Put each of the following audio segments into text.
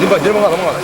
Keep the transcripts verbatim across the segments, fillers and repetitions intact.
འདི་པ་འདིར་མ་ང་ལ་མ་ང་ལ།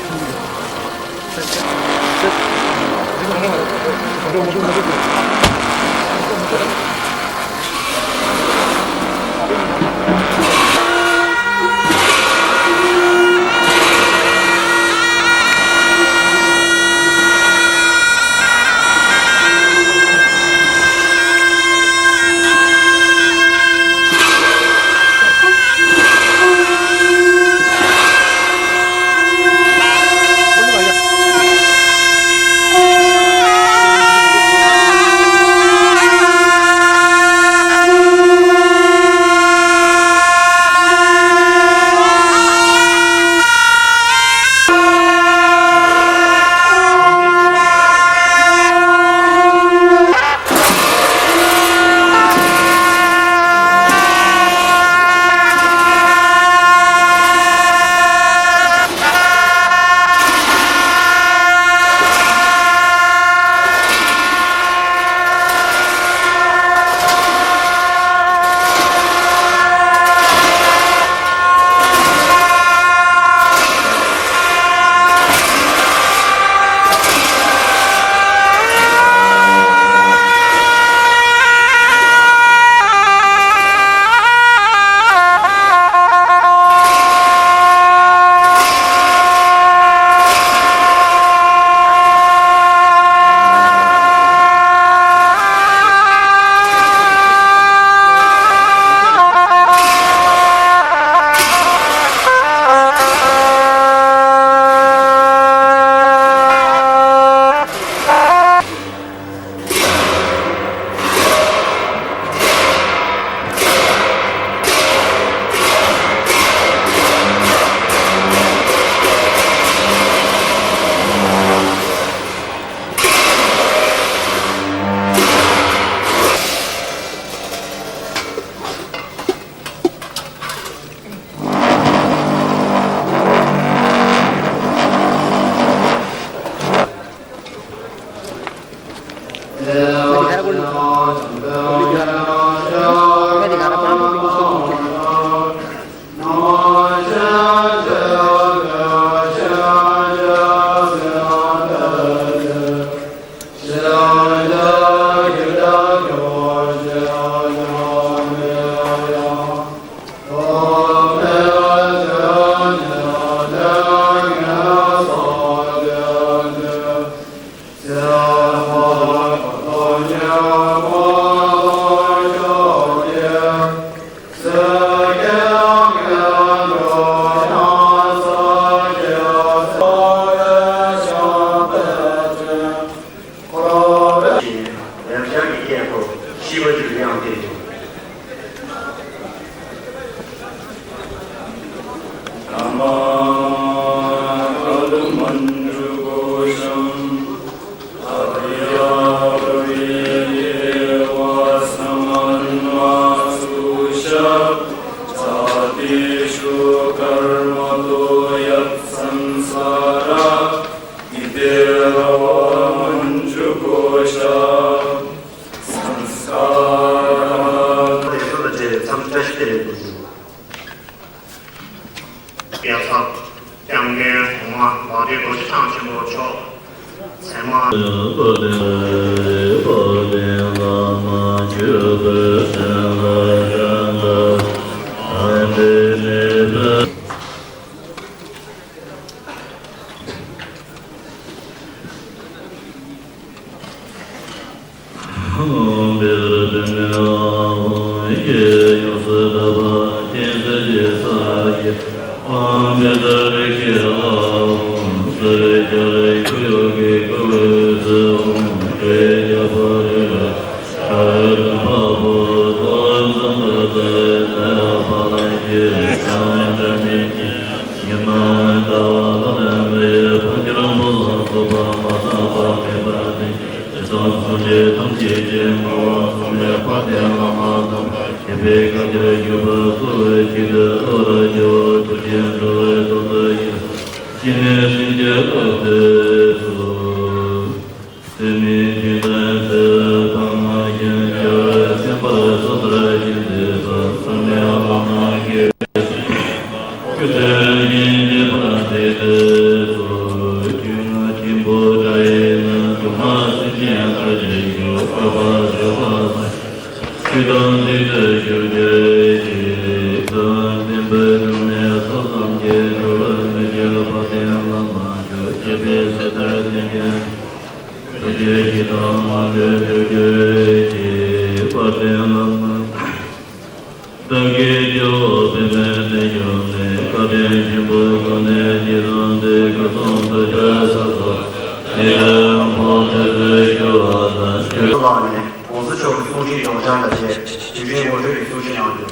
मञ्जुकोशम्। आर्यावरे ये वा समन्वासुशा जातीषु कर्मतो यत्संसारा इत्येव वा मञ्जुकोशा संस्कारा। ཡ་ས་སྐྱབས་མགོན་གོང་མ་ལགས་ཀྱི་རྡོ་རྗེ་འཆང་ཆེན་པོ་མཆོག་ཚད་མ། བདག་གིས་སྐྱེ་བོ་ཕན་མེད་ནས་བྱུང་ནས་བཀའ་དྲིན་ཆེན་པོའི་སྒོ་ནས་རྗེ་བཙུན་འདི་ག་སོང་དུ་བྱ་ས་སོ། ནི་དང་ཕོ་ཐེ་ཚོའི་སྐྱོ་བ་དང་སྐྱོ། ལགས་ནས་༸གོང་ས་མཆོག་གི་གསུང་ཆོས་ཡོངས་སྦྱང་དང་བཅས་དུས་ཆེན་ངོ་སྤྲོད་ཀྱི་གསུང་ཆོས་གནང་རྒྱུ།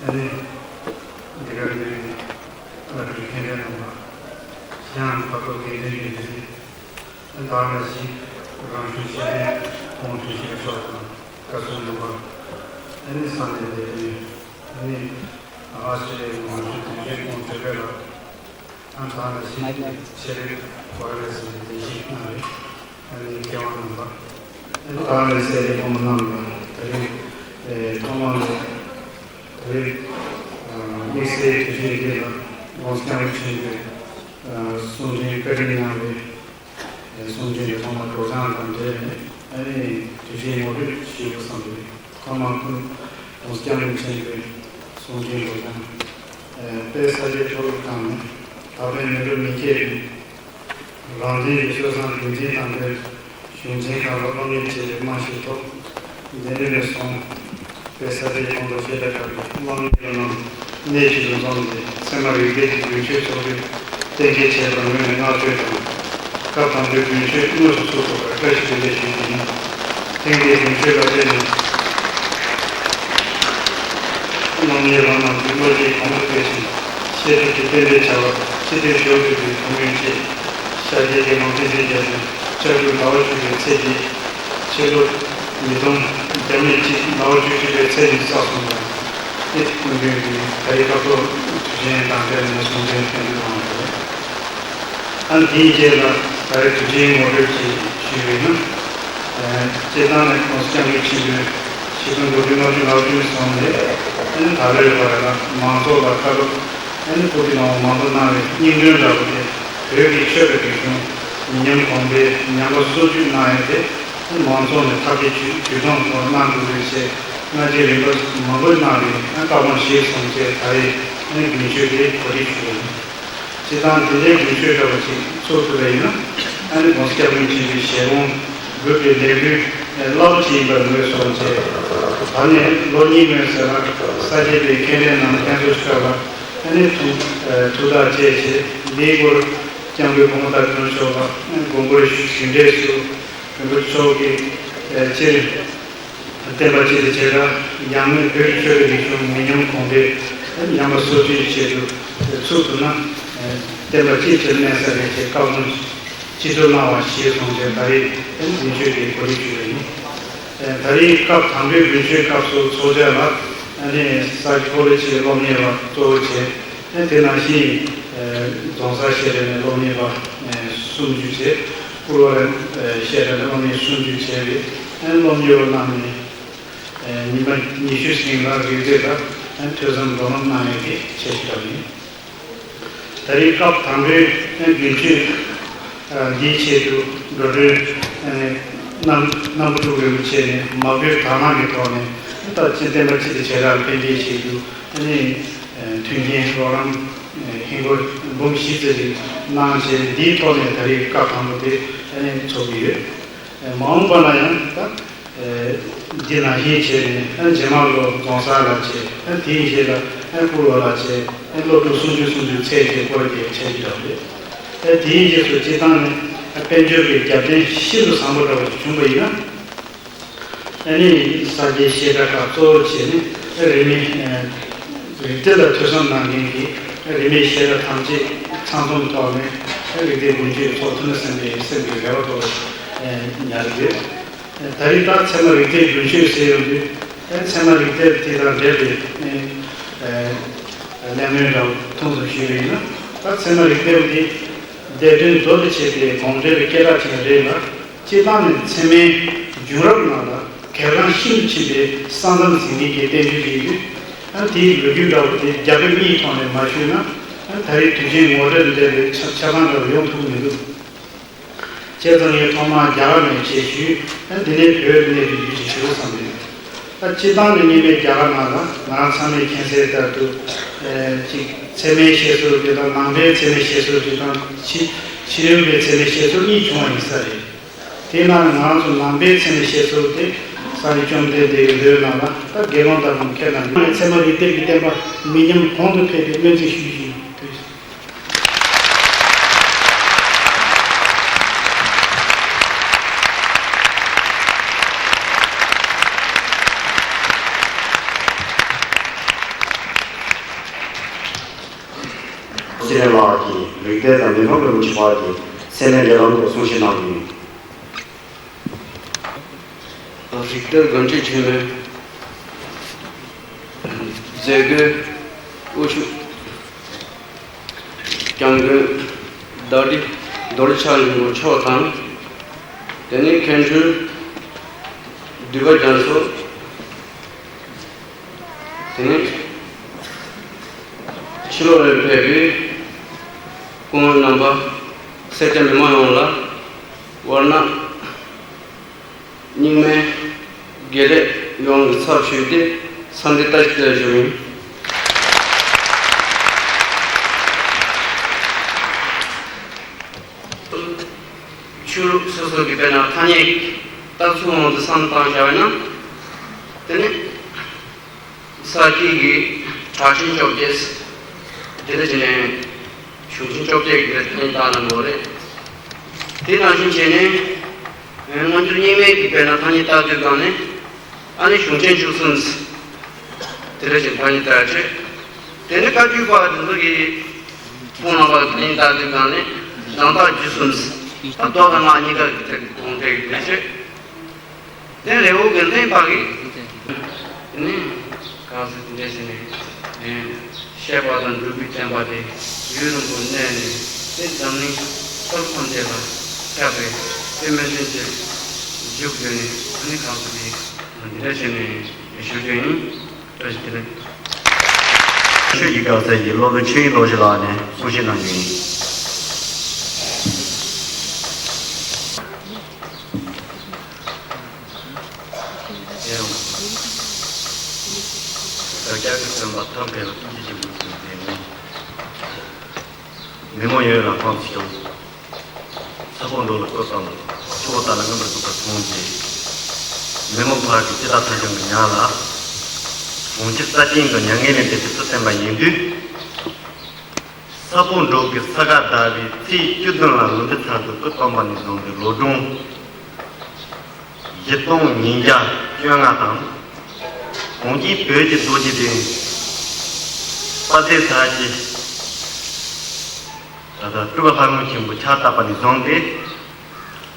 ཨ་ནི། འདི་ག་ནས་ཨ་རིག་མཁན་རྣམ་པ། གཞན་ཕར་ཚུར་དགེ་འདུན་གྱི་ལས་བདག་ལ་གཞིགས་རང་གཞུང་ཤེས་ལྡན་ཁོང་ཁྲོ་ཤེས་ཤོག་དང་བཀའ་གསུང་འདུག་པ། ཨ་ནི་ས་གནས་འདི་ནས་ཨ་ནི་ཨ་ཤེ་རི་ཡའི་ངོ་སྤྲོད་དོན་གཅོད་ཁོང་ཆོས་འཕེལ་ལགས། ཨ་ནི་ད་ནི་ཤེས་ལྡན་ཆེ་རིགས་བར་ལས་ཟིན་པའི་ལས་གཞི་གནང་བའི་ཨ་ནི་མཁས་དབང་རྣམ་པ། ཨ་ནི་ད་ནི་སེ་རི་ཁོང་རྣམས་ལ་ད་རིང་ཨེ་ཐོག་མར་ནས་ད་རིང་ཨ་དམིགས་བསལ་དུས་ཆེན་འདི་ལ་༸གོང་ས་༸སྐྱབས་མགོན་ཆེན་པོས་ཨ་གསུང་འཕྲིན་བཀའ་དྲིན་གནང་བའི་ཨེ་གསུང་འཕྲིན་གྱི་ཐོག་མར་སྒྲོག་སྦྱང་དང་འབྲེལ་ནས་ཨ་ནི་དུས་ཆེན་ངོ་སྤྲོད་ཞུས་པ་བསམ་པས། ཐོག་མར་ཁོང་༸གོང་ས་༸སྐྱབས་མགོན་ཆེན་པོའི་གསུང་འཕྲིན་སྒྲོག་སྦྱང་ཨེ་དཔལ་ས་སྐྱའི་མཐོ་སློབ་ཁང་ནས་ད་ཕན་མི་འགྲོ་མི་སྐྱེ་ཞིང་། རང་བཙན་གྱི་སྲོལ་བཟང་རྒྱུན་འཛིན་དང་འབྲེལ། གཞུང་ཆེན་ཁག་ལ་སློབ་གཉེར་བྱེད་པའི་རྨང་གཞིའི་ཐོག་འདི་ནས་ནས་བཟུང་དཔལ་ས་སྐྱའི་ཁོངས་གཏོགས་ཤེས་དྲག་ཁག་གི་སློབ་གཉེར་བསོད་ནམས་གནས་གཞི་དུ་འཛོམས་ཏེ་ཚད་མ་རིག་གནས་ཀྱི་རྒྱུན་སྤྱོད་ཚོགས་སྡུད་གཏན་འཁེལ་བྱས་པར་ངོས་ནས་བསྔགས་བརྗོད་དང་། སྐབས་དང་པོའི་རྒྱུན་སྤྱོད་དངོས་སུ་ཚུགས་ཐུབ་པར་བཀྲ་ཤིས་བདེ་ལེགས་ཞུ་རྒྱུ་ཡིན། ཐེངས་འདིའི་རྒྱུན་སྤྱོད་ལ་བརྟེན་ནས། སློབ་གཉེར་རང་རྣམས་ཀྱི་བློ་སྐྱེད་གོང་དུ་སྤེལ་ཞིང་། ཤེས་རབ་ཀྱི་རྟེན་འབྲེལ་བྱ་བར་ཆེད་དུ་ཞུགས་ཐུབ་པའི་ཐུགས་སྨོན་བཅས། ཤཱཀྱའི་དགེ་སློང་བསྟན་འཛིན་རྒྱལ་མཚན་ལྕགས་ཀྱུ་ཟླ་བ་བཅུ་པའི་ཚེས་བརྒྱད། ཕྱི་ལོ་ཉིས་སྟོང་བརྒྱ་མེད་གཅིག་ཟླ་བ་བཅུ་གཅིག་པའི་ཚེས་ཉི་ཤུ་རྩ་གསུམ་ལ་ཨེ་ཐི་སྐུ་མདུན་གྱིས་ད་རེས་སྐབས་ཐོག་དུས་ཆེན་དང་འབྲེལ་ནས་གསུང་འཕྲིན་ཐེངས་འདི་གནང་བ་རེད། ཨ་ནི་དེའི་རྗེས་ལ་ད་རེས་དུས་ཆེན་ངོ་སྤྲོད་ཅིག་ཞུས་པ་ཡིན་ན། ཨ་སྤྱིར་བཏང་ནས་༸གོང་ས་༸སྐྱབས་མགོན་ཆེན་པོས་ཆིག་སྟོང་དགུ་བརྒྱ་ལྔ་བཅུ་ང་བཅུ་ནས་བཟུང་ནས་ཨ་ནི་ད་ལོའི་བར་ལ་མང་ཚོགས་ལ་བཀའ་སློབ་ཨ་ནི་ཐུགས་ཀྱི་ལོངས་མང་པོ་གནང་བའི་སྙིང་དོན་འདྲ་པོ་དེ་བོད་ཀྱི་ཆོས་དང་རིག་གཞུང་མི་ཉམས་གོང་འཕེལ་ཉམས་པ་སོར་ཆུད་གནང་ཡ་དེ་ཨ་ནི་མང་ཚོགས་ནས་ཐབས་ཤེས་ཇུས་ཇུས་གཏོང་ཐོག་གནང་དགོས་པའི་ཆེད་སྔ་རྗེས་རིམ་པ་མང་པོ་གནང་བའི་ཨ་ནི་བཀའ་དགོངས་གཞིར་བཟུང་བྱས་ད་རེས་ཨ་ནི་རྒྱུན་སྤྱོད་དེ་གོ་སྒྲིག་ཞུས་པ་ཡིན། སྤྱིར་བཏང་དེ་འདྲའི་རྒྱུན་སྤྱོད་འདྲ་བ་ཞིག་ཚུགས་ཐུབ་པ་ཡིན་ན་ཨ་ནི་༸གོང་ས་༸སྐྱབས་མགོན་ཆེན་པོའི་ཞལ་ལུང་འབུལ་བའི་ལས་འགུལ་རླབས་ཆེན་ཡིན་པར་ངོས་བཟུང་བྱས། ད་ནས་ལོ་གཉིས་སྔོན་ཟེར་ན་ས་སྐྱའི་པའི་མཁན་སློབ་རྣམས་ལྷན་ཚོགས་ཤིག་ལ་ཨ་ནི་ཐུགས་ཐུགས་ཐག་བཅད་བྱས་འདིའི་སྐོར་༸སྐྱབས་མགོན་གོང་མ་ལྟ་སྐྱོང་མཆོག་ལ་ཨ་ནི་དགོངས་སྐོར་ཞུ་ཞུ་འབྲས་སུ། རིན་པོ་ཆེ་མཆོག་གིས་སྤྱིར་བསྟན་པ་སྤྱི་དང་བྱེ་བྲག་ཡང་མིན་བོད་ཀྱི་ཆོས་ཀྱི་རིག་གཞུང་མི་ཉམས་གོང་འཕེལ་ཉམས་པ་སོར་ཆུད་ཆེད་དུ་ཚུགས་ཐུབ་ན། བསྟན་པ་སྤྱི་ཕྱིར་གནས་ས་རེད་ཅེས་བཀའ་དགོངས་ཅི་ཐུབ་གནང་བ་ཞེས་གསུངས་ཏེ། ད་རེས་མདུན་མཆོད་ཀྱི་གོ་སྒྲིག་ཞུས་པ་ཡིན། ད་རེས་སྐབས་དང་པོའི་མདུན་མཆོད་སྐབས་སུ་ཚོགས་བཅར་ལ་ས་དགེ་ཀོ་ལེ་ཇི་སློབ་གཉེར་བ་གཙོ་བོ་བྱས། དེ་ནང་བཞིན་རྫོང་སར་བཤད་གྲྭ་ནས་སློབ་གཉེར་བ་སུམ་ཅུ་བྱས། སྤུར་བ་ལ་བཤད་གྲྭ་ནས་སློབ་གཉེར་སུམ་ཅུ་བྱས་པའི་སློབ་གཉེར་བ་རྣམས་ནས་ཉི་མ་ཉི་ཤུ་ཟིན་ལ་རིག་རྩལ་ལ་ཐོས་བསམ་སྒྲོག་ལམ་གནང་ཡས་ཀྱི་འཆར་གཞི་འདྲ་བོ་ཡིན། ད་རེས་སྐབས་དང་པོའི་མདུན་མཆོད་འདིའི་ཆེད་དུ་འགྲོ་གྲོན་རྣམ་རྣམ་པ་དྲུག་རིན་པོ་ཆེ་ནས་མ་དགོས་དག་སྣང་གི་ཐོག་ནས། ད་ཅི་བསྟན་པ་སྤྱི་དང་བྱེ་བྲག་ཕན་བདེའི་ཆེད་དུ་ནི་མཐུན་རྐྱེན་རོགས་རམ་ཧིན་སྒོར་འབུམ་བཞི་ཙམ་ཞིག་གནང་བྱས། འདིའི་ཐོག་ནས་ད་རེས་སྐབས་དང་པོ་དེ་ཚོགས་ཀྱི་ཡོད། མ་འོངས་པ་ན་ཡང་ད་འདི་ནང་བཞིན་བྱས་ནས་རྗེས་མ་ལོ་རྫོང་སར་ལ་བྱས། དེའི་རྗེས་ལ་སྤུར་བ་ལ་བྱས། སློབ་ཕྲུག་སུམ་ཅུ་སུམ་ཅུ་ཚད་ཀྱི་སྐོར་གྱི་འཆར་གཞི་འདྲ་བོ་རེད། དེའི་རྗེས་སུ་སྤྱི་བཏང་ནས་དཔལ་འབྱོར་གྱི་རྒྱབ་རྟེན་ཤིན་ཏུ་བཟང་པོ་འདྲ་བོ་ཞིག་བྱུང་བ་ཡིན་ན། ཨ་ནི་ས་སྐྱའི་བཤད་གྲྭ་ཁག་གཙོ་བོ་བྱས་ནས་རིས་མེད་རིག་གཏེར་ལ་ཐོས་བསམ་གནང་མཁན་གྱི་རིས་མེད་བཤད་གྲྭ་ཐམས་ཅད་ཚང་འཛོམས་ཐོག་ནས་རིག་གཏེར་མདུན་མཆོད་ཚོགས་ཐུབ་ན་བསམ་པའི་སེམས་ཀྱི་རེ་བ་ཐོག་ཉར་ཡོད། ད་རེས་ད་ཚད་མ་རིག་གཏེར་མདུན་མཆོད་ཟེར་ཡོང་དུས། ཚད་མ་རིག་གཏེར་དེ་དང་འབྲེལ་བའི་གླེང་མོལ་འདྲ་བོ་ཐུང་ཙམ་ཞུས་པ་ཡིན་ན། ད་ཚད་མ་རིག་གཏེར་འདི་སྡེ་བདུན་མདོ་སྟེ་བྱས་པའི་དགོངས་འགྲེལ་གྱི་སྐད་གྲགས་ཅན་རེད་ལ། སྤྱིར་བཏང་ནས་ཚད་མའི་བྱུང་རབས་ནང་ལ་གལ་འགངས་ཤིན་ཏུ་ཆེན་པོའི་ས་མཚམས་འཛིན་མཁན་གྱི་བསྟན་བཅོས་ཅིག་ཡིན་དུས། ཨ་དེའི་ལོ་རྒྱུས་འདྲ་བོ་དེ་རྒྱ་བོད་གཉིས་ཐོག་ནས་མ་ཞུས་ན། ཨ་ད་རེས་དུས་ཆེན་ངོ་སྤྲོད་འདྲ་བའི་ཆ་ཆ་ཚང་འདྲ་བོ་ཡོང་ཐུབ་མི་འདུག་བྱས་ཙང་ངས་ཐོག་མར་རྒྱ་གར་ནས་བྱས་ཞུས། ཨ་དེ་ནས་བོད་གནས་པའི་ཡུལ་གྱི་ཞུ་བསམ་པས། ཨ་སྤྱིར་བཏང་ནས་སྔོན་མའི་རྒྱ་གར་ནང་ལ་ང་རང་ཚང་མས་མཁྱེན་གསལ་ལྟར་དུ། ཨ་ཅིག་ཚད་མའི་བཤད་སྲོལ་དེ་དང་། ནང་པའི་ཚད་མའི་བཤད་སྲོལ་དེ་དང་། ཕྱི་ཕྱི་རོལ་པའི་ཚད་མའི་བཤད་སྲོལ་གཉིས་བྱུང་བ་ཡིན་ས་རེད། དེས་ན་ང་རང་ཚོ་ནང་པའི་ཚད་མའི་བཤད་སྲོལ་དེ་ས་རི་བཅོམ་ལྡན་འདས་ཀྱི་མདོའི་ནང་ལ། ད་དགེ་སློང་དག་རྣམས་ཁྱེད་རྣམས་ཚད་མ་རིག་གཏེར་གྱི་བསྟན་པ་མི་ཉམས་གོང་དུ་འཕེལ་བའི་སྨོན་ཚིག་ཞུ་བཞིན་ཡོད། སེ་ར་ལགས་ཀྱིས་རིག་གཏེར་དང་མི་ཕམ་རིན་པོ་ཆེ་བར་གྱི་མཚན་གནས་འབྲེལ་ལམ་སྐོར་གསུང་བཤད་གནང་རྒྱུ་ཡིན། རིག་གཏེར་དགོན་སྤྱི་ཆེན་མོའི་མཛད་སྒོའི་དབུ་བཞུགས་སྐྱབས་མགོན་ཟླ་སྒྲོན་རྡོ་རྗེ་འཆང་ལྷུན་པོ་མཆོག་དང་། དེ་ནས་མཁན་ཆེན་འདུས་པ་རྒྱ་མཚོ། དེ་ནས་ཕྱི་ལོགས་ནས་ཕེབས་པའི་སྐུ་ངོ་རྣམ་པ། སེར་སྐྱ་མི་མང་ཡོངས་ལ་ཝར་ན་རྙིང་མའི་དགེ་ལེགས་ཡོངས་ཀྱི་ཚབ་ཞུས་ཏེ་འཚམས་འདྲི་བཀྲ་ཤིས་བདེ་ལེགས་ཞུ་ཡིན། ཆོས་ལུགས་སོ་སོ་གི་དཔེར་ན་ཐ་སྙད་ཀྱི་རྟགས་ཚུལ་དབང་དུ་བསམ་བཏང་བཞག་པ་ཡིན་ན། དེ་ནི་ས་དགེ་གི་གྲགས་ཆེན་བཅོ་བརྒྱད། དེ་ལ་བྱས་ནས་གཞུང་ཆེན་བཅོ་བརྒྱད་ཀྱི་ཐ་སྙད་བཏགས་གནང་དགོས་རེད། དེ་ནང་བཞིན་བྱས་ནས་སྔ་འགྱུར་རྙིང་མའི་གི་དཔེར་ན་ཐ་སྙད་བཏགས་དུས་སྒང་ནས། ཨ་ནི་གཞུང་ཆེན་བཅུ་གསུམ། དེ་ལ་བྱས་ཐ་སྙད་བཏགས་བྱས། དེ་ནི་བཀའ་བརྒྱུད་པ་དེ་ཚོ་གི་སྤུངས་ལ་བ་ཐ་སྙད་བཏགས་དུས་སྒང་ནས་གཞན་དག་བཅུ་གསུམ། ད་མདོ་དང་སྔགས་གཉིས་ཀ་གི་ཐད་ཀྱི་གོང་ཐད་ཀྱི་དེ་བྱས། དེ་རི་བོ་དགེ་ལྡན་པ་གི་ནི་གང་ཟེར་དེ་འདྲ་ཞིག་ནས་བཤད་པ་དང་སྒྲུབ་པའི་བསྟན་པ་དེ་ཡུན་རིང་པོ་གནས་ནས། དེ་འཛམ་གླིང་སྟོབས་ཐམས་ཅད་ལ་ཁྱབ་པའི་དེ་སྨོན་འདུན་གྱི་མཇུག་བསྡུས་ནས། ཨ་ནི་གང་ཟེར་དེ་འདི་འདྲ་ཞིག་ནས་ཞུ་རྒྱུ་ཡིན། བཀྲ་ཤིས་བདེ་ལེགས། ཆོས་ཀྱི་དགའ་ཚལ་གྱི་སློབ་དཔོན་ཆོས་དབྱིངས་རྡོ་རྗེ་ལགས་ནས་གསུང་བཤད་གནང་རྒྱུ་ཡིན། ཡང་། བདག་ཅག་གི་སྟོན་པ་ཐབས་མཁས་པ་ཐུགས་རྗེ་ཆེན་པོ་མཛད་པའི་མི་མང་ཡོངས་ལ་ཕངས་སུ་བྱུང་། ས་ཕོ་འབྲོག་ལ་སྐུ་བལྟམས་ལ་ཆུ་བོ་ལྟར་ལ་མངོན་པར་བཞུགས་པར་གསུངས་ཏེ། མི་མང་བར་གྱི་ཇི་ལྟར་ཐོས་བྱུང་གི་ཉག་ལ། གྲོང་ཁྱེར་ས་ཆེན་དུ་མྱ་ངན་ལས་འདས་ཏེ་ཚུར་བསྟན་པ་ཡིན་དུས། ས་ཕོ་འབྲོག་གི་ས་ག་ཟླ་བའི་ཚེས་བཅུ་བདུན་ལ་ལུང་བསྟན་ཚར་དུ་སྐུ་བལྟམས་པ་ནས་བཟུང་སྟེ་ལོ་སྒྲུང་ ཆིག་སྟོང་ཉིས་བརྒྱ་བཅོ་ལྔ་དང་། གངས་ཅན་བོད་ཀྱི་རྡོ་རྗེ་གདན་དཔལ་སྟེང་ས་ཀྱི་ད་ལྟ་སྤྲུལ་པ་ལྷ་ངོ་ཆེན་པོ་ཕྱག་བཏབ་པ་ནས་བཟུང་སྟེ།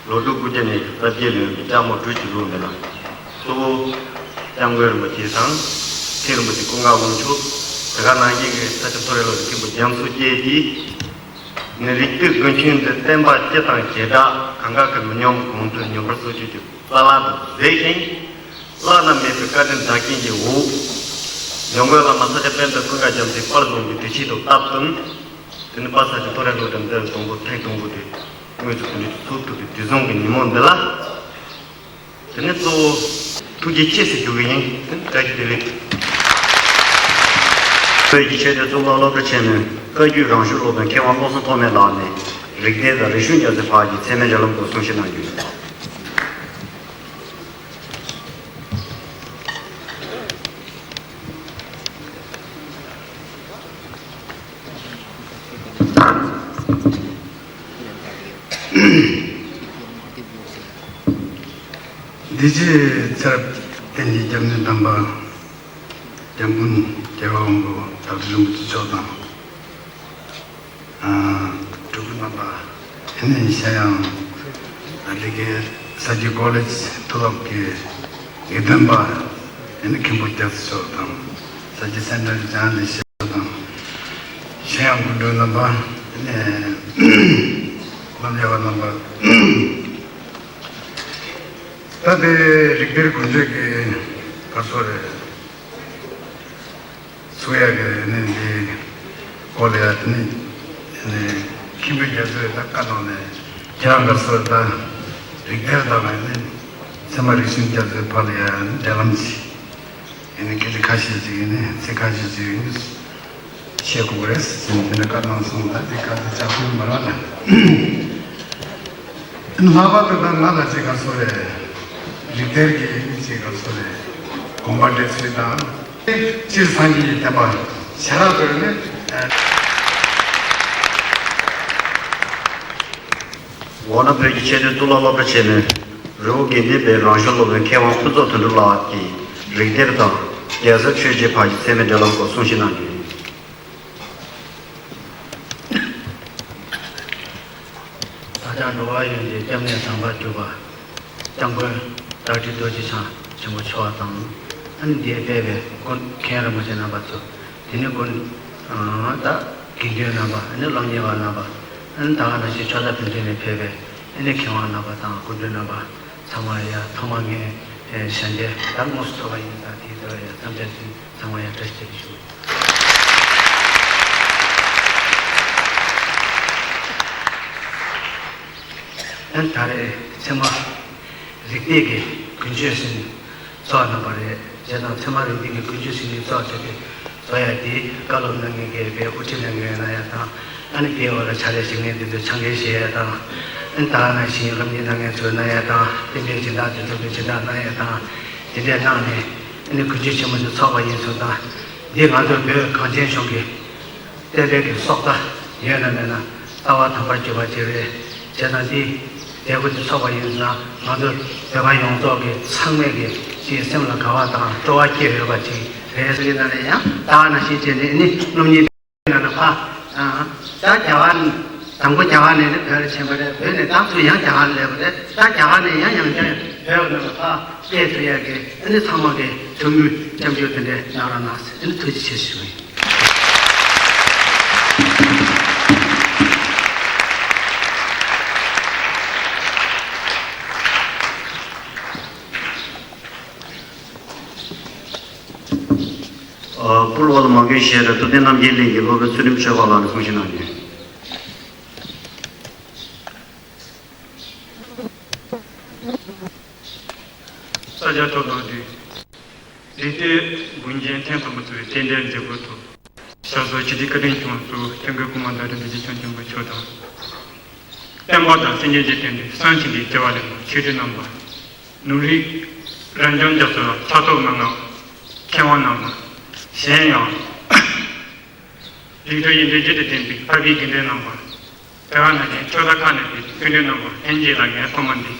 ལོ་དྲུག་དགུ་བརྒྱ་ནས་རྩ་བརྒྱད་ལོན་པའི་ལྕགས་མོ་གྲུ་བཞི་ལུགས་འདི་ལ་གཙོ་བོ་སྐྱབས་མགོན་རིན་པོ་ཆེ་དང་། མཁན་རིན་པོ་ཆེ་ཀུན་དགའ་དབང་ཕྱུག་དེ་ག་ནང་བཞིན་གྱི་ས་སྐྱ་མཐོ་རིམ་སློབ་གྲྭའི་མཁན་པོ་རྒྱ་མཚོ་བཅས་ཀྱིས། ནི་རིགས་རྒྱུད་ཀུན་མཁྱེན་འདི་བསྟན་པ་སྤྱི་དང་བྱེ་བྲག་གང་ག་གི་མི་ཉམས་གོང་དུ་མྱུར་བར་སོར་ཆུད་ཀྱི་ལྷ་ལ་དུ་མཛད་ཅིང་། བླ་ན་མེད་པའི་བཀའ་དྲིན་བདག་རྐྱེན་གྱི་འོག་འཇམ་མགོན་བླ་མ་ས་སྐྱ་པཎྜི་ཏ་ཀུན་དགའ་རྒྱ་མཚོའི་དཔལ་བཟང་པོའི་དུས་ཆེན་དུ་སྟབས་བསྟུན། དེ་ནི་པ་ས་ཀྱི་མཐོ་རིམ་སློབ་གྲྭ་འདིར་དང་པོ་ཐེངས་དང་པོ་དེ་དངོས་སུ་གོ་སྒྲིག་ཚུགས་ཐུབ་པའི་དུས་བཟང་གི་ཉིན་མོ་འདི་ལ། དེ་ནི་གཙོ་བོ་ཐུགས་རྗེ་ཆེ་ཟེར་ཞུ་གི་ཡིན། དེ་ནི་བཀྲ་ཤིས་བདེ་ལེགས། བོད་ཀྱི་ཆོས་དད་གཙུག་ལག་སློབ་གྲྭ་ཆེན་མོའི་བཀའ་བརྒྱུད་རང་གཞུང་སློབ་དཔོན་མཁས་དབང་བློ་བཟང་ཐོགས་མེད་ལགས་ནས་རིག་གནས་དང་རིག་གཞུང་རྒྱ་མཚོའི་བར་གྱི་ཚད་མའི་འབྲེལ་ལམ་སྐོར་གསུང་བཤད་གནང་རྒྱུ་ཡིན། འདི་རྗེས་ཚེ་རབས་བསྟན་འཛིན་སྐྱབས་གནས་དམ་པ་སྐྱབས་མགོན་རྒྱལ་བ་དབང་པོ་ཌོག་ཊར་རིན་པོ་ཆེ་མཆོག་དང་། ཨ། སྤྲུལ་སྐུ་རྣམ་པ། ཨ་ནི་གཞན་ཡང་ལི་ཀའི་ས་སྐྱའི་ཀོ་ལེ་ཇི་མཐོ་སློབ་ཀྱི་དགེ་འདུན་པ། ཨ་ནི་མཁན་པོ་རྒྱ་མཚོ་མཆོག་དང་། ས་སྐྱའི་སེན་ཊར་ལྗང་ལི་ཤ་དང་། གཞན་ཡང་སྐུ་མགྲོན་རྣམ་པ། ཨ་ནི་སློབ་གཉེར་བ་རྣམ་པ། ད་དེ་རིགས་གཏེར་དགུན་ཆོས་ཀྱི་གར་སོ་རེད། སུ་ཡ་གི་ནི་འདི་སྐོར་ལ་ཡ་དེ་ནི་ནི་མཁན་པོ་རྒྱ་མཚོས་ད་བཀའ་གནང་ནས་ཁྱེད་རང་གར་སོ་ད་རིགས་གཏེར་དང་ནི་ཚད་མ་རིག་གཞུང་རྒྱ་མཚོའི་བར་ལ་ཡ་འབྲེལ་ལམ་ཞིག་ཡིན་ནི་སྐད་ཆ་ཁ་ཤས་ཅིག་ཡིན་ནི་ཚིག་ཁ་ཤས་ཅིག་ཡིན་ནི་བཤད་དགོས་རེད་ཟེར་ནས་དེ་འདྲ་བཀའ་གནང་སོང་། ད་དེ་བཀའ་དེ་ལྕགས་ཕུར་མ་རག་ལ། ལྷག་པར་དུ་ད་ང་ལ་ཅིག་ག་སོ་རེད། རིགས་གཏེར་གྱི་ཡིན་ཅིག་ག་སོ་རེད། དགོངས་པ་འགྲེལ་ཚུལ་དང་། སྤྱིར་སངས་རྒྱས་ཀྱི་བསྟན་པ་ཞེ་དྲག་ཏུ་ནི། འོ་ན་བོད་ཀྱི་ཆེས་མཐོའི་གཙུག་ལག་སློབ་གྲྭ་ཆེན་མོའི་རི་བོ་དགེ་ལྡན་པའི་རང་གཞུང་སློབ་དཔོན་མཁས་དབང་ཕུན་ཚོགས་དོན་གྲུབ་ལགས་ཀྱིས་རིགས་གཏེར་དང་རྒྱལ་ཚབ་ཆོས་རྗེ་བར་གྱི་ཚད་མའི་འབྲེལ་ལམ་སྐོར་གསུང་བཤད་གནང་རྒྱུ་ཡིན། བདག་ཅག་འགྲོ་བ་ཡོངས་ཀྱི་སྐྱབས་གནས་དམ་པར་གྱུར་པ། སྐྱབས་མགོན་ཌོག་ཊར་རྡོ་རྗེ་འཆང་ཆེན་པོ་མཆོག་དང་། ཨ་ནི་འདིར་ཕེབས་པའི་སྐུ་མཁན་རིན་པོ་ཆེ་རྣམ་པ་ཚོ། དེ་ནས་སྐུ་ད་དགེ་འདུན་རྣམ་པ། ཨ་ནི་སློབ་གཉེར་བ་རྣམ་པ། ཨ་ནི་ད་ག་ནང་བཞིན་ཕྱོགས་མཐའ་ཕན་ཚུན་ནས་ཕེབས་པའི་ཨ་ནི་མཁས་དབང་རྣམ་པ་དང་སྐུ་མགྲོན་རྣམ་པ་ཚང་མ་ཡ་ཐོག་མར་ངས་ཞལ་འདེབས་ད་དངོས་སུ་ཐོབ་པ་ཡིན་ཙང་དེའི་ཐོག་ཡ་འཚམས་འདྲི་ཞུ། ཚང་མ་ཡང་བཀྲ་ཤིས་བདེ་ལེགས་ཞུ། ཨ་ནི་ད་རེས་ཚད་མ་རིགས་གཏེར་གྱི་ཀུན་སྤྱོད་ཟིན་ཚོགས་གནང་བ་རེད། བྱས་ཙང་ཚད་མ་རིགས་གཏེར་གྱི་ཀུན་སྤྱོད་ཟིན་ཚོགས་ཟེར་ཏེ་བཟོ་ཡ་དེ་བཀའ་སློབ་གནང་མཁན་གྱི་དཔེ་དབུ་ཁྲིད་གནང་མཁན་གནང་ཡ་དང་། ཨ་ནི་དེའི་འོག་ལ་ཕྱག་ལས་བྱེད་མཁན་དེ་ཚོས་ཕྱག་འགན་བཞེས་ཡ་དང་། ཨ་ནི་ད་ག་ནང་བཞིན་སློབ་གཉེར་གནང་མཁན་ཚོས་གནང་ཡ་དང་། བསྟན་པའི་སྦྱིན་བདག་དེ་ཚོས་སྦྱིན་བདག་གནང་ཡ་དང་། དེ་འདྲས་གནང་ནས་ཨ་ནི་ཀུན་སྤྱོད་ཆེན་མོ་ཞིག་ཚོགས་པ་ཡིན་ཙང་། འདི་ང་ཚོ་བོད་གངས་ཅན་ལྗོངས་ཀྱི་བསྟན་པའི་གི་སྲོག་རྩ་ཡོད་ན་མེད་ན་རྩ་བ་དམ་པར་གྱུར་པ་ཅིག་རེད། བྱས་ཙང་འདི་མཛད་སྒོ་འདི་ཚོགས་པ་ཡིན་ཙང་ང་ཚོ་བོད་པ་ཡོངས་རྫོགས་ཀྱི་ཚང་མས་ཀྱི་ཅིག་སེམས་ལ་དགའ་བ་དང་སྤྲོ་བ་སྐྱེ་འོས་པ་ཅིག་རེད། ཟེར་ན་ནས་ཡང་ད་ག་ནང་བཞིན་བྱས་ནས་ནི་སློབ་གཉེར་ནང་ལ་ཕ་ད་རྒྱ་གར་དང་པོ་རྒྱ་གར་ནས་ནི་བོད་ལ་ཕྱིན་པ་རེད། བོད་ནས་ད་ཚུར་ཡང་རྒྱ་གར་སླེབས་པ་རེད། ད་རྒྱ་གར་ནས་ཡང་ཡང་བསྐྱར་བོད་ནང་ལ་ཕ་སླེབས་ཐུབ་ཡག་གི་ཨ་ནི་ཚང་མ་གི་ཐུགས་སྨོན་སྐྱབས་འཇུག་དེ་འདྲ་གནང་རོགས་གནང་ཟེར་ཨ་ནི་ཐུགས་རྗེ་ཆེ་ཞུ་གི་ཡིན། ཨ། སྐུ་ལོ་ལ་མ་གོས་ཞེས་ར་ཐུབ་བསྟན་རྣམ་རྒྱལ་གླིང་གི་སློབ་དཔོན་ཚུལ་ཁྲིམས་ཆོས་འཕེལ་ལགས་ནས་གསུང་བཤད་གནང་རྒྱུ། ས་སྐྱ་མཐོ་སློབ་འདི་རིགས་གཏེར་དགུན་ཆེན་ཐེངས་དང་པོ་ཚོགས་པའི་རྟེན་འབྲེལ་མཛད་སྒོའི་ཐོག་ཤར་ཕྱོགས་ཞི་བདེའི་བཀའ་དྲིན་ཆེན་མོ་གཙོ་བོ་སྐྱབས་མགོན་གོང་མ་ཌོག་ཊར་རིན་པོ་ཆེ་སྐྱབས་མགོན་ཆེན་པོ་མཆོག་དང་། བསྟན་པ་དང་སེམས་ཅན་གྱི་དོན་དུ་བསམ་བཞིན་གྱི་རྒྱལ་བ་ལས་མ་ཆོས་སྒྲོན་རྣམ་པ། ནུབ་རིའི་རབ་འབྱམས་རྒྱ་མཚོ་ལ་ཕྱག་ཐོག་ངང་ངམ་མཁས་དབང་རྣམ་པ། གཞན་ཡང་། རིགས་གྲོལ་ཡོན་ཏན་བརྒྱད་དང་ལྡན་པའི་འཕགས་པའི་དགེ་འདུན་རྣམ་པ། དེ་ག་ནང་བཞིན་ཕྱོགས་མཐའ་ཁག་ནས་ཕེབས་པའི་སྐུ་མགྲོན་རྣམ་པ་ལྷན་རྒྱས་ལ་ངའི་ཐོག་མ་འདི་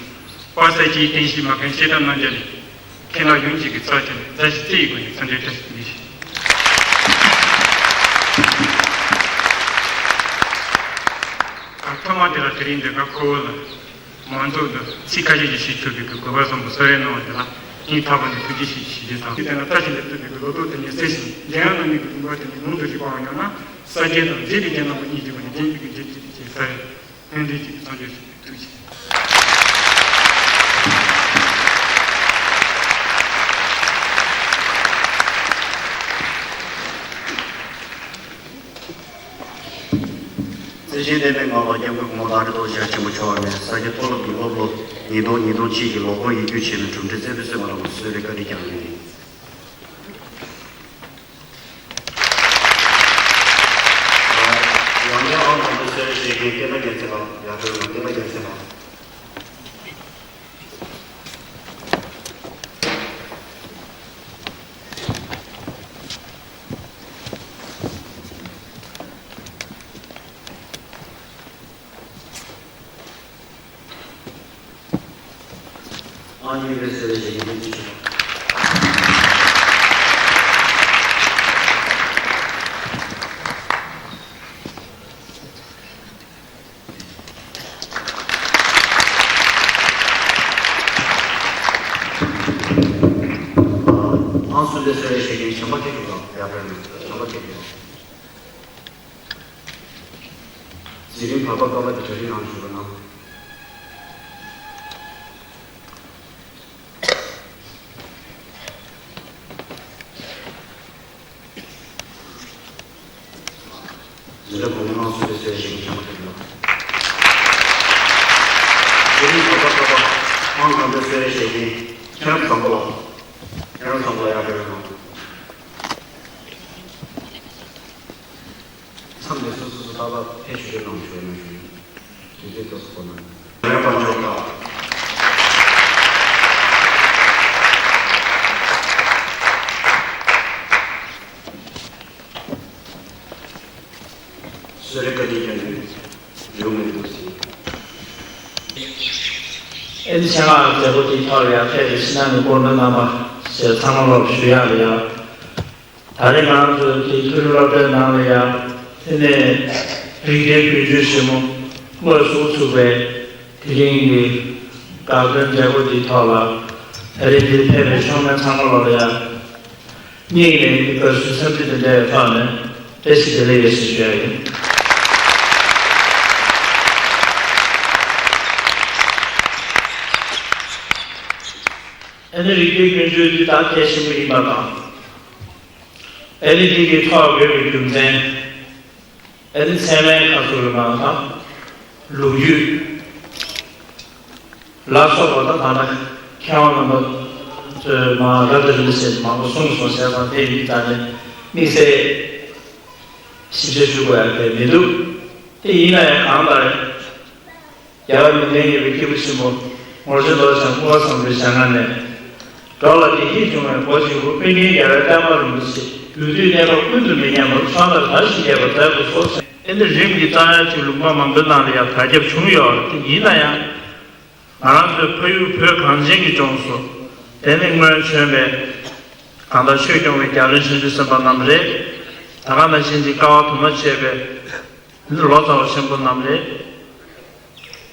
ཕ་ དཔལ་ས་སྐྱའི་རྟེན་གཞི་མ་མཁན་སྐྱེ་སྟངས་རྣམས་ཀྱང་ནི། ཁྱེད་རྣམས་ཡོངས་ཀྱི་གི་ཚབ་བྱས་ནས་བཀྲ་ཤིས་བརྩེ་ཡི་སྒོ་ནས་འཚམས་འདྲི་བཀྲ་ཤིས་བདེ་ལེགས་ཞུ། ཐོག་མ་དེ་ལ་དེ་རིང་འདི་ག་ཁོ་བོ་ལ་མང་ཚོགས་དང་ཚིག་ཁ་ཤས་ཀྱིས་ཞུ་ཆོག་པའི་གི་གོ་སྐབས་བཟང་པོ་གསོལ་རས་གནང་བ་དེ་ལ་སྙིང་ཐག་པ་ནས་ཐུགས་རྗེ་ཆེ་ཞུ་རྒྱུ་དང་། དེ་ལ་བཀྲ་ཤིས་ལ་བཏུད་པའི་གི་ལོ་ཏོག་དེ་ཉིད་སེལ་ཞིང་འགྲན་ཡང་རྣམ་གཉིས་ཀྱི་ལུང་པ་དེ་ནི་ལུང་དུ་རིག་པའང་ཡང་ན་ས་སྐྱེས་དང་མཛེས་པའི་རྒྱན་རྣམ་པ་གཉིས་ཀྱི་སྒོ་ནས་བསྟན་པའི་གི་རྒྱན་གྱི་རྒྱན་ས་རེད། ཕན་བདེ་གཅིག་གི་བསམ་བློ་ཞིག་ཐུགས་རྗེ་ཆེ། བརྩེ་ཆེན་བསྟན་པའི་ངག་དབང་སྐྱབས་མགོན་གོང་མ་ལགས་རིན་པོ་ཆེ་ཆེན་པོ་མཆོག་ནས་ས་སྐྱ་མཐོ་སློབ་ཀྱི་སློབ་ལོ་ཉིས་སྟོང་ཉིས་སྟོང་གཅིག་གི་ལོ་འཁོར་ཡིད་སྐྱོ་ཆེ་བའི་གྲུབ་འབྲས་བརྩེ་དཔེ་གསོལ་བ་རིན་པོ་ཆེ་གསོལ་རས་བཀའ་དྲིན་བསྐྱངས་ཡོད། ཡང་བསྐྱར་ཨང་དང་པོ་གསོལ་རས་བཞེས་མཁན་བསྟན་པ་རྒྱལ་མཚན་ལགས། ཡར་འགྲོ་ན་བསྟན་པ་རྒྱལ་མཚན་ལགས། ཨང་གཉིས་པའི་གསོལ་རས་བཞེས་མཁན་བསྟན་འཛིན་ཆོས་ཨང་གསུམ་པའི་གསོལ་རས་བཞེས་མཁན་བྱམས་པ་མཁས་གྲུབ་ལགས། ཡར་འགྲོ་ན་བྱམས་པ་མཁས་གྲུབ་ལགས། འཛིན་རིམ་བར་པ་ཀ་པ་དེ་གྲ་སྒྲིག་གནང་ཞུ་རོགས་གནང་། འཛིན་གྲྭ་གོང་མའི་དམངས་གཙོའི་གསོལ་རས་བཞེས་མཁན་བྱམས་པ་མཁས་གྲུབ་ལགས། འཛིན་རིམ་བར་པ་ཀ་པ་ཨང་དང་པོའི་གསོལ་རས་བཞེས་མཁན་མཁྱེན་རབ་བཟང་པོ་ལགས། མཁྱེན་རབ་བཟང་པོ་ལགས་ཡར་འགྲོ་རོགས་གནང་། མཚམས་འདིར་སོ་སོ་སོ་ཏག་ཏག་ཕེབས་བཞུགས་གནང་ཞུ་ཡ་གནང་ཞུ་ཡིན། དུས་ཚོད་ཏོག་ཙམ་འགོར་གནང་། རེད་པ་འཇོག་དང་། གསོལ་རས་བཀའ་དྲིན་བསྐྱངས་ནས་ཡོང་མི་འདུག་ཟེར། ཨེ་ནི་ཆེད་མངགས་མཛད་སྒོ་དེའི་ཐོག་ལ་ཡང་ཕེབས་ཏེ་ཕྱི་ནང་གི་སྐུ་མགྲོན་རྣམ་པ་ཞེས་ཚང་མ་ལོག་ཞུ་ཡག་ལ་ཡང་། ད་རེས་ང་རང་ཚོའི་དེའི་མཐོ་རིམ་སློབ་གྲྭའི་ནང་ལ་ཡང་དེ་ནས་རིག་གཏེར་རྒྱུན་སྤྱོད་ཆེན་མོ་དངོས་སུ་ཚུགས་པའི་དེ་རིང་གི་དགའ་སྟོན་མཛད་སྒོ་འདིའི་ཐོག་ལ་ད་རེས་འདིར་ཕེབས་པའི་ཆོས་མེད་ཚང་མ་ལོག་ལ་ཡང་སྙིང་ནས་དགའ་བསུའི་འཚམས་འདྲི་དང་འབྲེལ་བའི་ཐོག་ནས་བཀྲ་ཤིས་བདེ་ལེགས་ཡོད་ཟེར་ཞུ་ཡ་ཡིན། ཨ་ནི་རིག་གཏེར་རྒྱུན་སྤྱོད་འདི་ད་གལ་ཆེན་པོ་ཡིན་པ་དང་། ཨ་ནི་འདི་གི་ཐོག་ཡོད་པའི་རྒྱུ་མཚན། ཨ་ནི་ཚད་མའི་ཁ་ཚུགས་ལ་མ་དང་། ལོ་རྒྱུས་ལ་སོགས་པ་དང་ད་ལྟ་མཁས་དབང་རྣམ་པ་ཚོས་མ་རབ་དང་རིམ་པ་བྱས་ཏེ་མང་པོ་གསུངས་སོང་ཟེར་ཙང་དེ་ཡིན་ཙང་ནས་དམིགས་བསལ་ཞིབ་ཆ་ཞུ་དགོས་ཡ་དེ་མི་འདུག་དེ་ཡིན་ན་ཡང་གང་ལྟར། རྒྱལ་བ་མི་ལྡན་ཡོད་པའི་སྐྱེས་བུ་ཆེན་པོ་ངོར་ཆེན་རྡོ་རྗེ་འཆང་སྐུ་དཔལ་བཟང་པོའི་ཞལ་སྔ་ནས། འགྲོ་ལ་བདེ་སྐྱིད་འབྱུང་བའི་སྒོ་གཅིག་པུ། ཀུན་མཁྱེན་རྒྱལ་བའི་བསྟན་པ་རིན་པོ་ཆེ། ཡུལ་དུས་གནས་སྐབས་ཀུན་ཏུ་མི་ཉམས་པར། ཕྱོགས་མཐར་དར་ཞིང་རྒྱས་པར་མཛད་དགོས་སོ་ཟེར། ཨེ་འདི་རིམ་གྱིས་གཙང་ཡར་གྱི་ལུང་པ་མང་པོའི་ནང་ལ་ཡང་དར་ཁྱབ་བྱུང་ཡོད་རེད། དེ་ཡིན་ན་ཡང་། ང་རང་ཚོའི་ཕ་ཡུལ་བོད་གངས་ཅན་གྱི་ལྗོངས་སུ། དེ་ནི་སྔོན་བྱོན་པའི་གང་ལྟར་ཆོས་སྐྱོང་བའི་རྒྱལ་བློན་ཆེན་པོའི་སེམས་དཔའ་རྣམས་རེད། ད་ག་ནང་བཞིན་གྱི་དཀའ་བ་དུ་མ་སྤྱད་པའི་ལོ་ཙཱ་བ་ཆེན་པོ་རྣམས་རེད།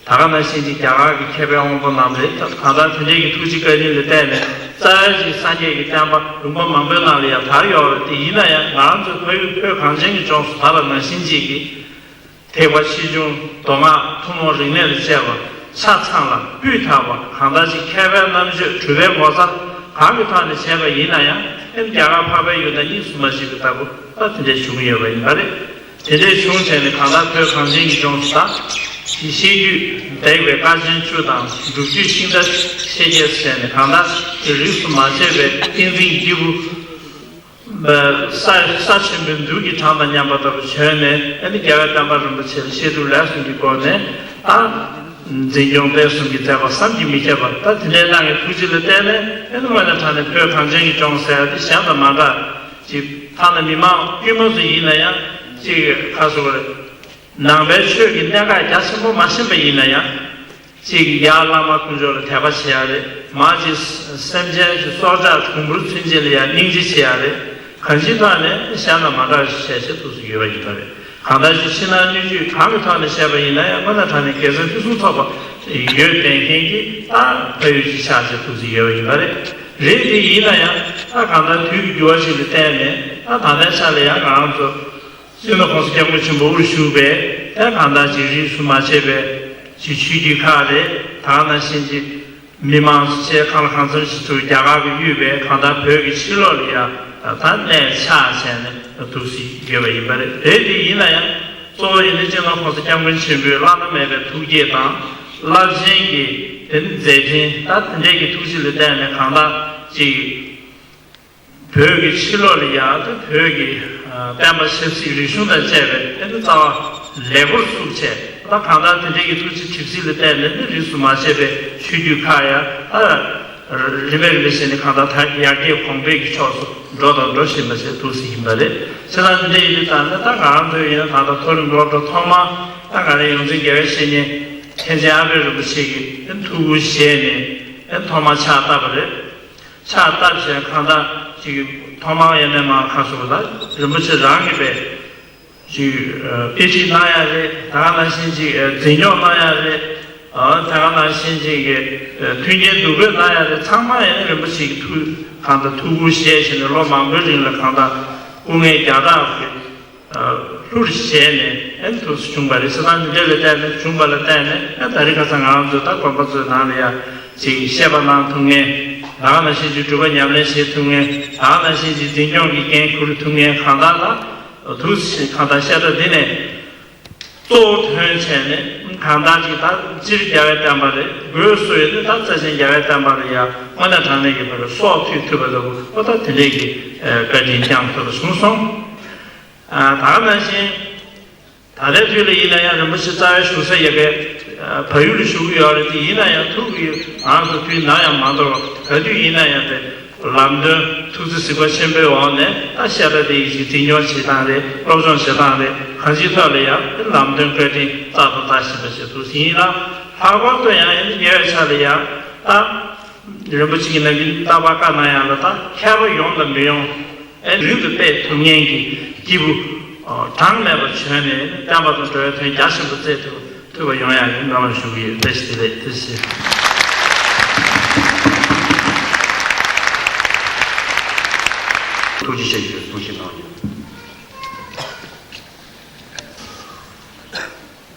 ད་ག་ནང་བཞིན་གྱི་རྒྱ་གར་གྱི་མཁས་པའི་དབང་པོ་རྣམས་རེད། གང་ལྟར་དེ་འདྲའི་གི་ཐུགས་རྗེ་བཀའ་དྲིན་ལ་བརྟེན་ནས་རྩ་བའི་གི་སངས་རྒྱས་ཀྱི་བསྟན་པ་ལུང་པ་མང་པོའི་ནང་ལ་ཡང་དར་ཡོད་རེད། དེ་ཡིན་ན་ཡང་ང་རང་ཚོའི་ཕ་ཡུལ་བོད་གངས་ཅན་གྱི་ལྗོངས་སུ་ད་ལྟ་ནང་བཞིན་གཅིག་གི་ཐེག་པ་ཆེ་ཆུང་མདོ་སྔགས་ཐུན་མོང་རིག་གནས་ལ་བཅས་པ་ཆ་ཚང་ལ་སྤུས་དག་པ། གང་ལྟར་ཅིག་མཁས་པའི་རྣམ་དཔྱོད་གྲུབ་པའི་ངོ་མཚར་གང་གི་ཐོག་ནས་བྱས་པ་ཡིན་ན་ཡང་ཨེ་རྒྱ་གར་འཕགས་པའི་ཡུལ་དང་གཉིས་སུ་མ་མཆིས་པའི་ལྟ་བུ་ད་དེ་འདྲའི་བྱུང་ཡོད་པ་ཡིན་པ་རེད། དེ་འདྲའི་བྱུང་བྱས་ནས་གང་ལྟར་བོད་གངས་ཅན་གྱི་ལྗོངས་སུ་ད་ཤེས་རྒྱུད་འདེགས་པའི་སྐར་ཆེན་བཅུ་དང་སྒྲུབ་བརྒྱུད་ཤིང་རྟ་ཆེ་རྒྱས་སུ་བྱས་ནས་གང་ལྟར་རིས་སུ་མ་ཆད་པའི་ཏིང་འཛིན་སྐྱེས་བུ། ས་ས་ཆེན་པོའི་འདུལ་གྱི་གྲངས་དང་མཉམ་པ་ལྟ་བུ་བྱོན་ནས་ཨ་ནི་རྒྱལ་བའི་བསྟན་པ་རིན་པོ་ཆེ་ལ་བཤད་སྒྲུབ་ལས་གསུམ་གྱི་སྒོ་ནས་ད་འཛིན་སྐྱོང་སྤེལ་གསུམ་གྱི་མཛད་པ་བསམ་གྱིས་མི་ཁྱབ་པ་ད་དེ་འདྲའི་གནང་བའི་ཐུགས་རྗེ་ལ་བརྟེན་ནས་ཨ་ནི་དངོས་གནས་དྲང་གནས་བོད་གངས་ཅན་གྱི་ལྗོངས་ཟེར་ཡ་དེ་གཞན་དང་མ་འདྲ་ཅིག་ཐ་ན་མི་མང་དཀྱུས་མ་ཚོ་ཡིན་ན་ཡང་ཅིག་ཁ་སོ་བ་རེད། ནང་པའི་ཆོས་ཀྱི་གནད་འགག་རྒྱ་ཆེན་པོ་མ་ཤེས་པ་ཡིན་ན་ཡང་། གཅིག་གིས་ཡར་བླ་མ་དཀོན་མཆོག་ལ་དད་པ་བྱེད་ཡ་རེད། མ་གཅིག་སེམས་ཅན་གྱི་སྲོག་ཆགས་གྲུང་པོར་ཚུན་ཆད་ལ་ཡང་སྙིང་རྗེ་བྱེད་ཡ་རེད། གང་ཅིའི་ཐོག་ནས་གཞན་དང་མ་འདྲ་བ་ཞིག་བྱས་བྱས་ཐུགས་སུ་ཡོད་པ་ཡིན་པ་རེད། གང་ལྟར་ཅིག་ཕྱི་ནང་སྣོད་བཅུད་གང་གི་ཐོག་ནས་བཤད་པ་ཡིན་ན་ཡང་དངོས་གནས་དྲང་གནས་དགེ་མཚན་ཕུན་སུམ་ཚོགས་པ་ཡོད་བསྡད་མཁན་གྱི་ད་ཕ་ཡུལ་གྱི་ཆགས་བྱས་ཐུགས་སུ་ཡོད་པ་ཡིན་པ་རེད། རེད་དེ་ཡིན་ན་ཡང་ད་གང་ལྟར་དུས་ཀྱི་འགྱུར་བ་ཞིག་ལ་བརྟེན་ནས་ད་ད་ལྟའི་ཆ་ལ་ཡང་ང་རང་ཚོ། སྤྱི་ནོར་༸གོང་ས་༸སྐྱབས་མགོན་ཆེན་པོ་དབུར་བཞུགས་པའི་ད་གང་ལྟར་ཅིག་རིས་སུ་མ་ཆད་པའི་ཅིག་ཆོས་བརྒྱུད་ཁག་རེད། ད་ག་ནང་བཞིན་ཅིག་མི་མང་ཆེ་གང་ལ་གང་འཚམ་ཞིག་ཚུར་རྒྱ་གར་གྱི་གཡུས་པའི་གང་ལྟར་བོད་ཀྱི་ཕྱི་ལོགས་ལ་ཡང་ད་གནས་ཆགས་བྱས་ནས་ཐུགས་སུ་ཡོད་པ་ཡིན་པ་རེད། རེད་དེ་ཡིན་ན་ཡང་གཙོ་བོ་ཡིན་ན་སྤྱི་ནོར་༸གོང་ས་༸སྐྱབས་མགོན་ཆེན་པོའི་བླ་ན་མེད་པའི་ཐུགས་བསྐྱེད་དང་རླབས་ཆེན་གྱི་དེ་ནི་མཛད་འཕྲིན་ད་དེ་འདྲས་ཀྱི་ཐུགས་རྗེ་ལ་བརྟེན་ནས་གང་ལྟར་ཅིག་བོད་ཀྱི་ཕྱི་ལོགས་ལ་ཡང་ད་བོད་ཀྱི་ཨ་བསྟན་པ་ཆབ་སྲིད་རིག་གཞུང་དང་བཅས་པའི་ཨ་ནི་རྩ་བ་ལེགས་པོར་ཚུགས་བྱས། ད་གང་ལྟར་དེ་འདྲའི་གི་ཐུགས་རྗེ་གྲིབ་བསིལ་ལ་བརྟེན་ནས་ནི་རིས་སུ་མ་ཆད་པའི་ཆོས་བརྒྱུད་ཁག་ཡང་ད་རིམ་པས་རིམ་པས་བྱས་ནས་གང་ལྟར་ད་ཡར་རྒྱས་གོང་འཕེལ་གྱི་ཕྱོགས་སུ་འགྲོ་དང་འགྲོ་བཞིན་པ་ཞིག་ཐུགས་སུ་ཡིན་པ་རེད། བྱས་ཙང་དེ་འདྲ་ཡིན་དུས་ད་ནི་ད་ང་རང་ཚོ་ཡིན་ན་ད་ལྟ་མཐོ་རིམ་སློབ་གྲྭ་ཐོག་མར་ད་ང་རའི་ཡོངས་འཛིན་དགེ་བའི་བཤེས་གཉེན་མཁན་ཆེན་ཨ་པད་རིན་པོ་ཆེ་གིས་ཐུགས་ཁུར་བཞེས་ནས་ཐོག་མར་ཕྱག་བཏབ་པ་རེད། ཕྱག་བཏབ་བྱས་གང་ལྟར་ཅིག་ཐོག་མར་ཡང་ནས་མར་ཁ་སོ་ལ་རིན་པོ་ཆེ་རང་གིས་པས་ཅིག་དཔེ་ཁྲིད་གནང་ཡ་རེད། ད་ག་ནང་བཞིན་ཅིག་འཛིན་སྐྱོང་གནང་ཡ་རེད། ད་ག་ནང་བཞིན་ཅིག་མཐུན་རྐྱེན་བསྡུ་སྤོས་གནང་ཡ་རེད། ཚང་མ་ཡང་ནས་རིན་པོ་ཆེ་གིས་ཐུགས་གང་ལྟར་ཐུགས་ཁུར་བཞེས་བྱས་ནས་ལོ་མང་པོའི་རིང་ལ་གང་ལྟར་སྐུ་ངལ་བརྒྱ་ཕྲག་གི་ལྷུར་བཞེས་ནས་ཨེ་ཐུགས་སུ་བྱུང་བ་རེད། བྱས་ཙང་འདི་འདྲ་ལ་བརྟེན་ནས་བྱུང་བ་ལ་བརྟེན་ནས་ཨེ་ད་རེས་ཁ་སང་ང་རང་ཚོ་ད་དགོན་པ་ཚོའི་ནང་ལ་ཡ་ཅིག་བཤད་པ་གནང་ཐུབ་མཁན། ད་ག་ནང་བཞིན་ཅིག་སྒྲུབ་པ་ཉམས་ལེན་བྱེད་ཐུབ་མཁན། ད་ག་ནང་བཞིན་ཅིག་འཛིན་སྐྱོང་གི་འགན་འཁུར་ཐུབ་མཁན། གང་ལྟར་ད་ཐུགས་སུ་གང་ལྟར་བཤད་གྲྭ་འདི་ནས་གཙོ་བོ་ཐོན་བྱས་ནས་གང་ལྟར་ཅིག་ད་སྤྱིར་རྒྱལ་བའི་བསྟན་པ་རེད། སྒོས་སུ་ཡོད་ནི་ད་རྩ་ཆེན་རྒྱལ་བའི་བསྟན་པ་ལ་ཡ་དངོས་གནས་དྲང་གནས་ཀྱི་བར་སྲོག་ཐུག་ཐུབ་པ་ལྟ་བུ་ཨོ་ད་དེ་འདྲས་ཀྱི་བཀའ་དྲིན་བསྐྱངས་ཐུབ་པ་བྱུང་སོང་། ད་ག་ནང་བཞིན་ད་ལྟའི་དུས་ལ་ཡིན་ན་ཡང་རིན་པོ་ཆེ་རྩ་བའི་བཞུགས་ས་ཡ་གའི་བལ་ཡུལ་ལ་བཞུགས་ཀྱི་ཡོད་རེད་དེ། ཡིན་ན་ཡང་ཐུགས་ཀྱི་ང་ཚོ་དུས་ནམ་ཡང་མ་འདོར་བ་ག་དུས་ཡིན་ན་ཡང་དེ་ལམ་སྟོན་ཐུགས་བརྩེ་གཟིགས་པ་ཆེན་པོའི་འོག་ནས་ད་བཤད་གྲྭ་དེ་ཡི་ཞིག་འཛིན་སྐྱོང་བྱེད་སྟངས་རེད། སློབ་སྦྱོང་བྱེད་སྟངས་རེད། གང་ཅིའི་ཐོག་ལ་ཡང་དེ་ལམ་སྟོན་བཀའ་དྲིན་རྩ་དང་རྩ་བཞིན་པ་ཞིག་ཐུགས་ཡིན་ལ། ལྷག་པར་དུ་ཡང་ཡིན་ཉེ་བའི་ཆ་ལ་ཡང་ད། རིན་པོ་ཆེ་གི་ནམ་རྒྱུན་རྟག་པར་བཀའ་གནང་ཡག་ལ་ད་མཁས་པ་ཡོང་དང་མི་ཡོང་ཨེ་རིང་དུ་སྤེལ་ཐུབ་མཁན་གྱི་སྐྱེས་བུ་གྲངས་མེད་པ་བྱོན་ནས་བསྟན་པ་དང་འགྲོ་བའི་དོན་རྒྱ་ཆེན་པོ་མཛད་ཐུབ་ཐུབ་པ་ཡོང་ཡག་གི་སྨོན་ལམ་ཞུ་གི་ཡོད། བཀྲ་ཤིས་བདེ་ལེགས། བཀྲ་ཤིས་བདེ་ལེགས། ཐུགས་རྗེ་ཆེ་ཞུ། ཐུགས་རྗེ་གནང་ཡོད།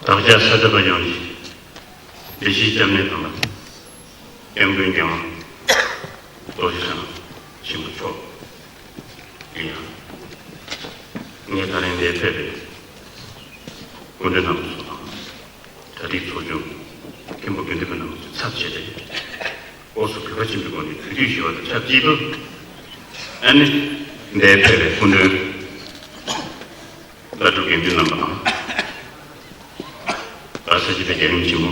བདག་ཅག་ས་སྐྱ་པ་ཡོངས་ཀྱི་བདེ་སྐྱིད་སྐྱབས་གནས་དང་། སྐྱབས་མགོན་རྒྱལ་དབང་རྡོ་རྗེ་འཆང་ཆེན་པོ་མཆོག་གིས་ཡང་ངས་ད་རིང་འདིར་ཕེབས་པའི་སྐུ་མགྲོན་རྣམ་པ་ཚོ་དང་། གྲ་སྒྲིག་ཚོགས་ཆུང་མཁན་པོ་དགེ་འདུན་པ་རྣམ་པ་ཚོའི་ཚབ་བྱས་ཏེ། ཨོ་སུ་གུས་པ་ཆེན་པོའི་སྒོ་ནས་གུས་འདུད་ཞུ་བ་དང་ཆབས་ཅིག་ཏུ། ཨ་ནི་འདིར་ཕེབས་པའི་སྐུ་མགྲོན་བླ་སྤྲུལ་དགེ་འདུན་རྣམ་པ་དང་། བཀའ་ས་སྐྱིད་པའི་རྒྱལ་ཡུམ་ཆེན་མོ།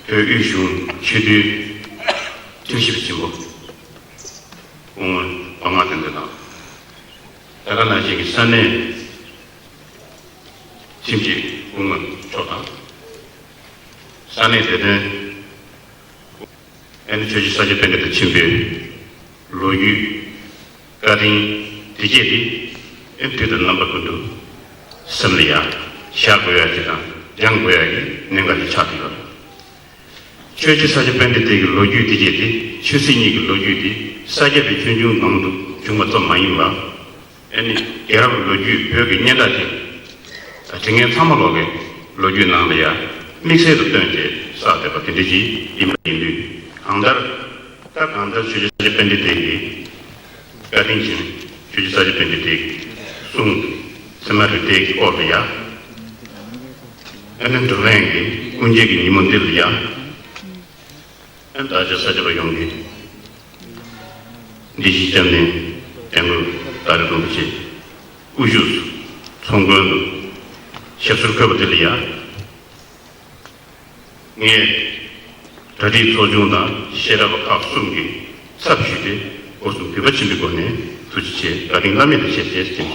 བོད་དབུས་གཞུང་ཆེས་མཐོའི་ཁྲིམས་ཞིབ་པ་ཆེན་པོ་སྐུ་ངོ་པདྨ་བསྟན་འཛིན་ལགས། ད་ག་ནང་བཞིན་གྱི་ས་གནས་ཁྲིམས་ཀྱི་སྐུ་ངོ་མཆོག་དང་། ས་གནས་དེ་དོན་ཨ་ནི་ཆོས་རྗེ་ས་སྐྱ་པཎྜི་ཏ་ཆེན་པོའི་ལོ་རྒྱུས། བཀའ་དྲིན་དེ་སྐྱེས་ཏེ་ཨེ་དུས་དང་རྣམ་པ་ཀུན་ཏུ་སེམས་ལ་ཡང་བཞག་དགོས་ཡ་ཅིག་དང་སྦྱང་དགོས་ཡ་གི་གནད་འགག་ཅིག་ཆགས་ཀྱི་ཡོད། ཆོས་རྗེ་ས་སྐྱ་པཎྜི་ཏའི་གི་ལོ་རྒྱུས་དེ་སྐྱེས་ཏེ་ཆོས་སྲིད་གཉིས་ཀྱི་ལོ་རྒྱུས་དེ་ས་སྐྱ་པའི་ཆོས་འབྱུང་ནང་དུ་བྱུང་བ་ཙམ་མ་ཡིན་པར་ཨེ་ནི་རྒྱལ་རབས་ལོ་རྒྱུས་བོད་ཀྱི་སྙན་གྲགས་ཅན་དྲི་ངན་ཚང་མ་ལོག་གི་ལོ་རྒྱུས་ནང་ལ་ཡང་དམིགས་བསལ་དུ་བཏོན་ཏེ་བསགས་བསྡད་པ་དེ་འདྲ་ཅིག་ཡིན་པ་ཡིན་དུས་གང་ལྟར། ད་གང་ལྟར་ཆོས་རྗེ་ས་སྐྱ་པཎྜི་ཏའི་གི་བཀའ་དྲིན་ཅན་ཆོས་རྗེ་ས་སྐྱ་པཎྜི་ཏའི་གི་གསུང་ཚད་མ་རིགས་གཏེར་གྱི་སྐོར་ལ་ཡ། ཨ་ནི་འགྲོ་གླེང་གི་ཀུན་སྤྱོད་ཀྱི་ཉིན་མོ་འདི་ལ་ཡ། ཨ་ནི་བདག་ཅག་ས་སྐྱ་པ་ཡོངས་ཀྱི་བདེ་སྐྱིད་སྐྱབས་གནས་དཔལ་མགོན་ཏཱ་ལའི་རིན་པོ་ཆེ་དབུ་བཞུགས་སུ་ཚོགས་མགོན་དུ་ཞབས་སོར་འཁོད་པ་འདི་ལ་ཡ། ངས་གྲ་སྒྲིག་ཚོགས་ཆུང་དང་བཤད་གྲྭ་པ་ཁག་གསུམ་གྱི་ཚབ་ཞུས་ཏེ་སྒོ་གསུམ་གུས་པ་ཆེན་པོའི་སྒོ་ནས་ཐུགས་རྗེ་ཆེ། བཀའ་དྲིན་བླ་མེད་དུ་ཆེ་ཞེས་ཞུ་གི་ཡིན།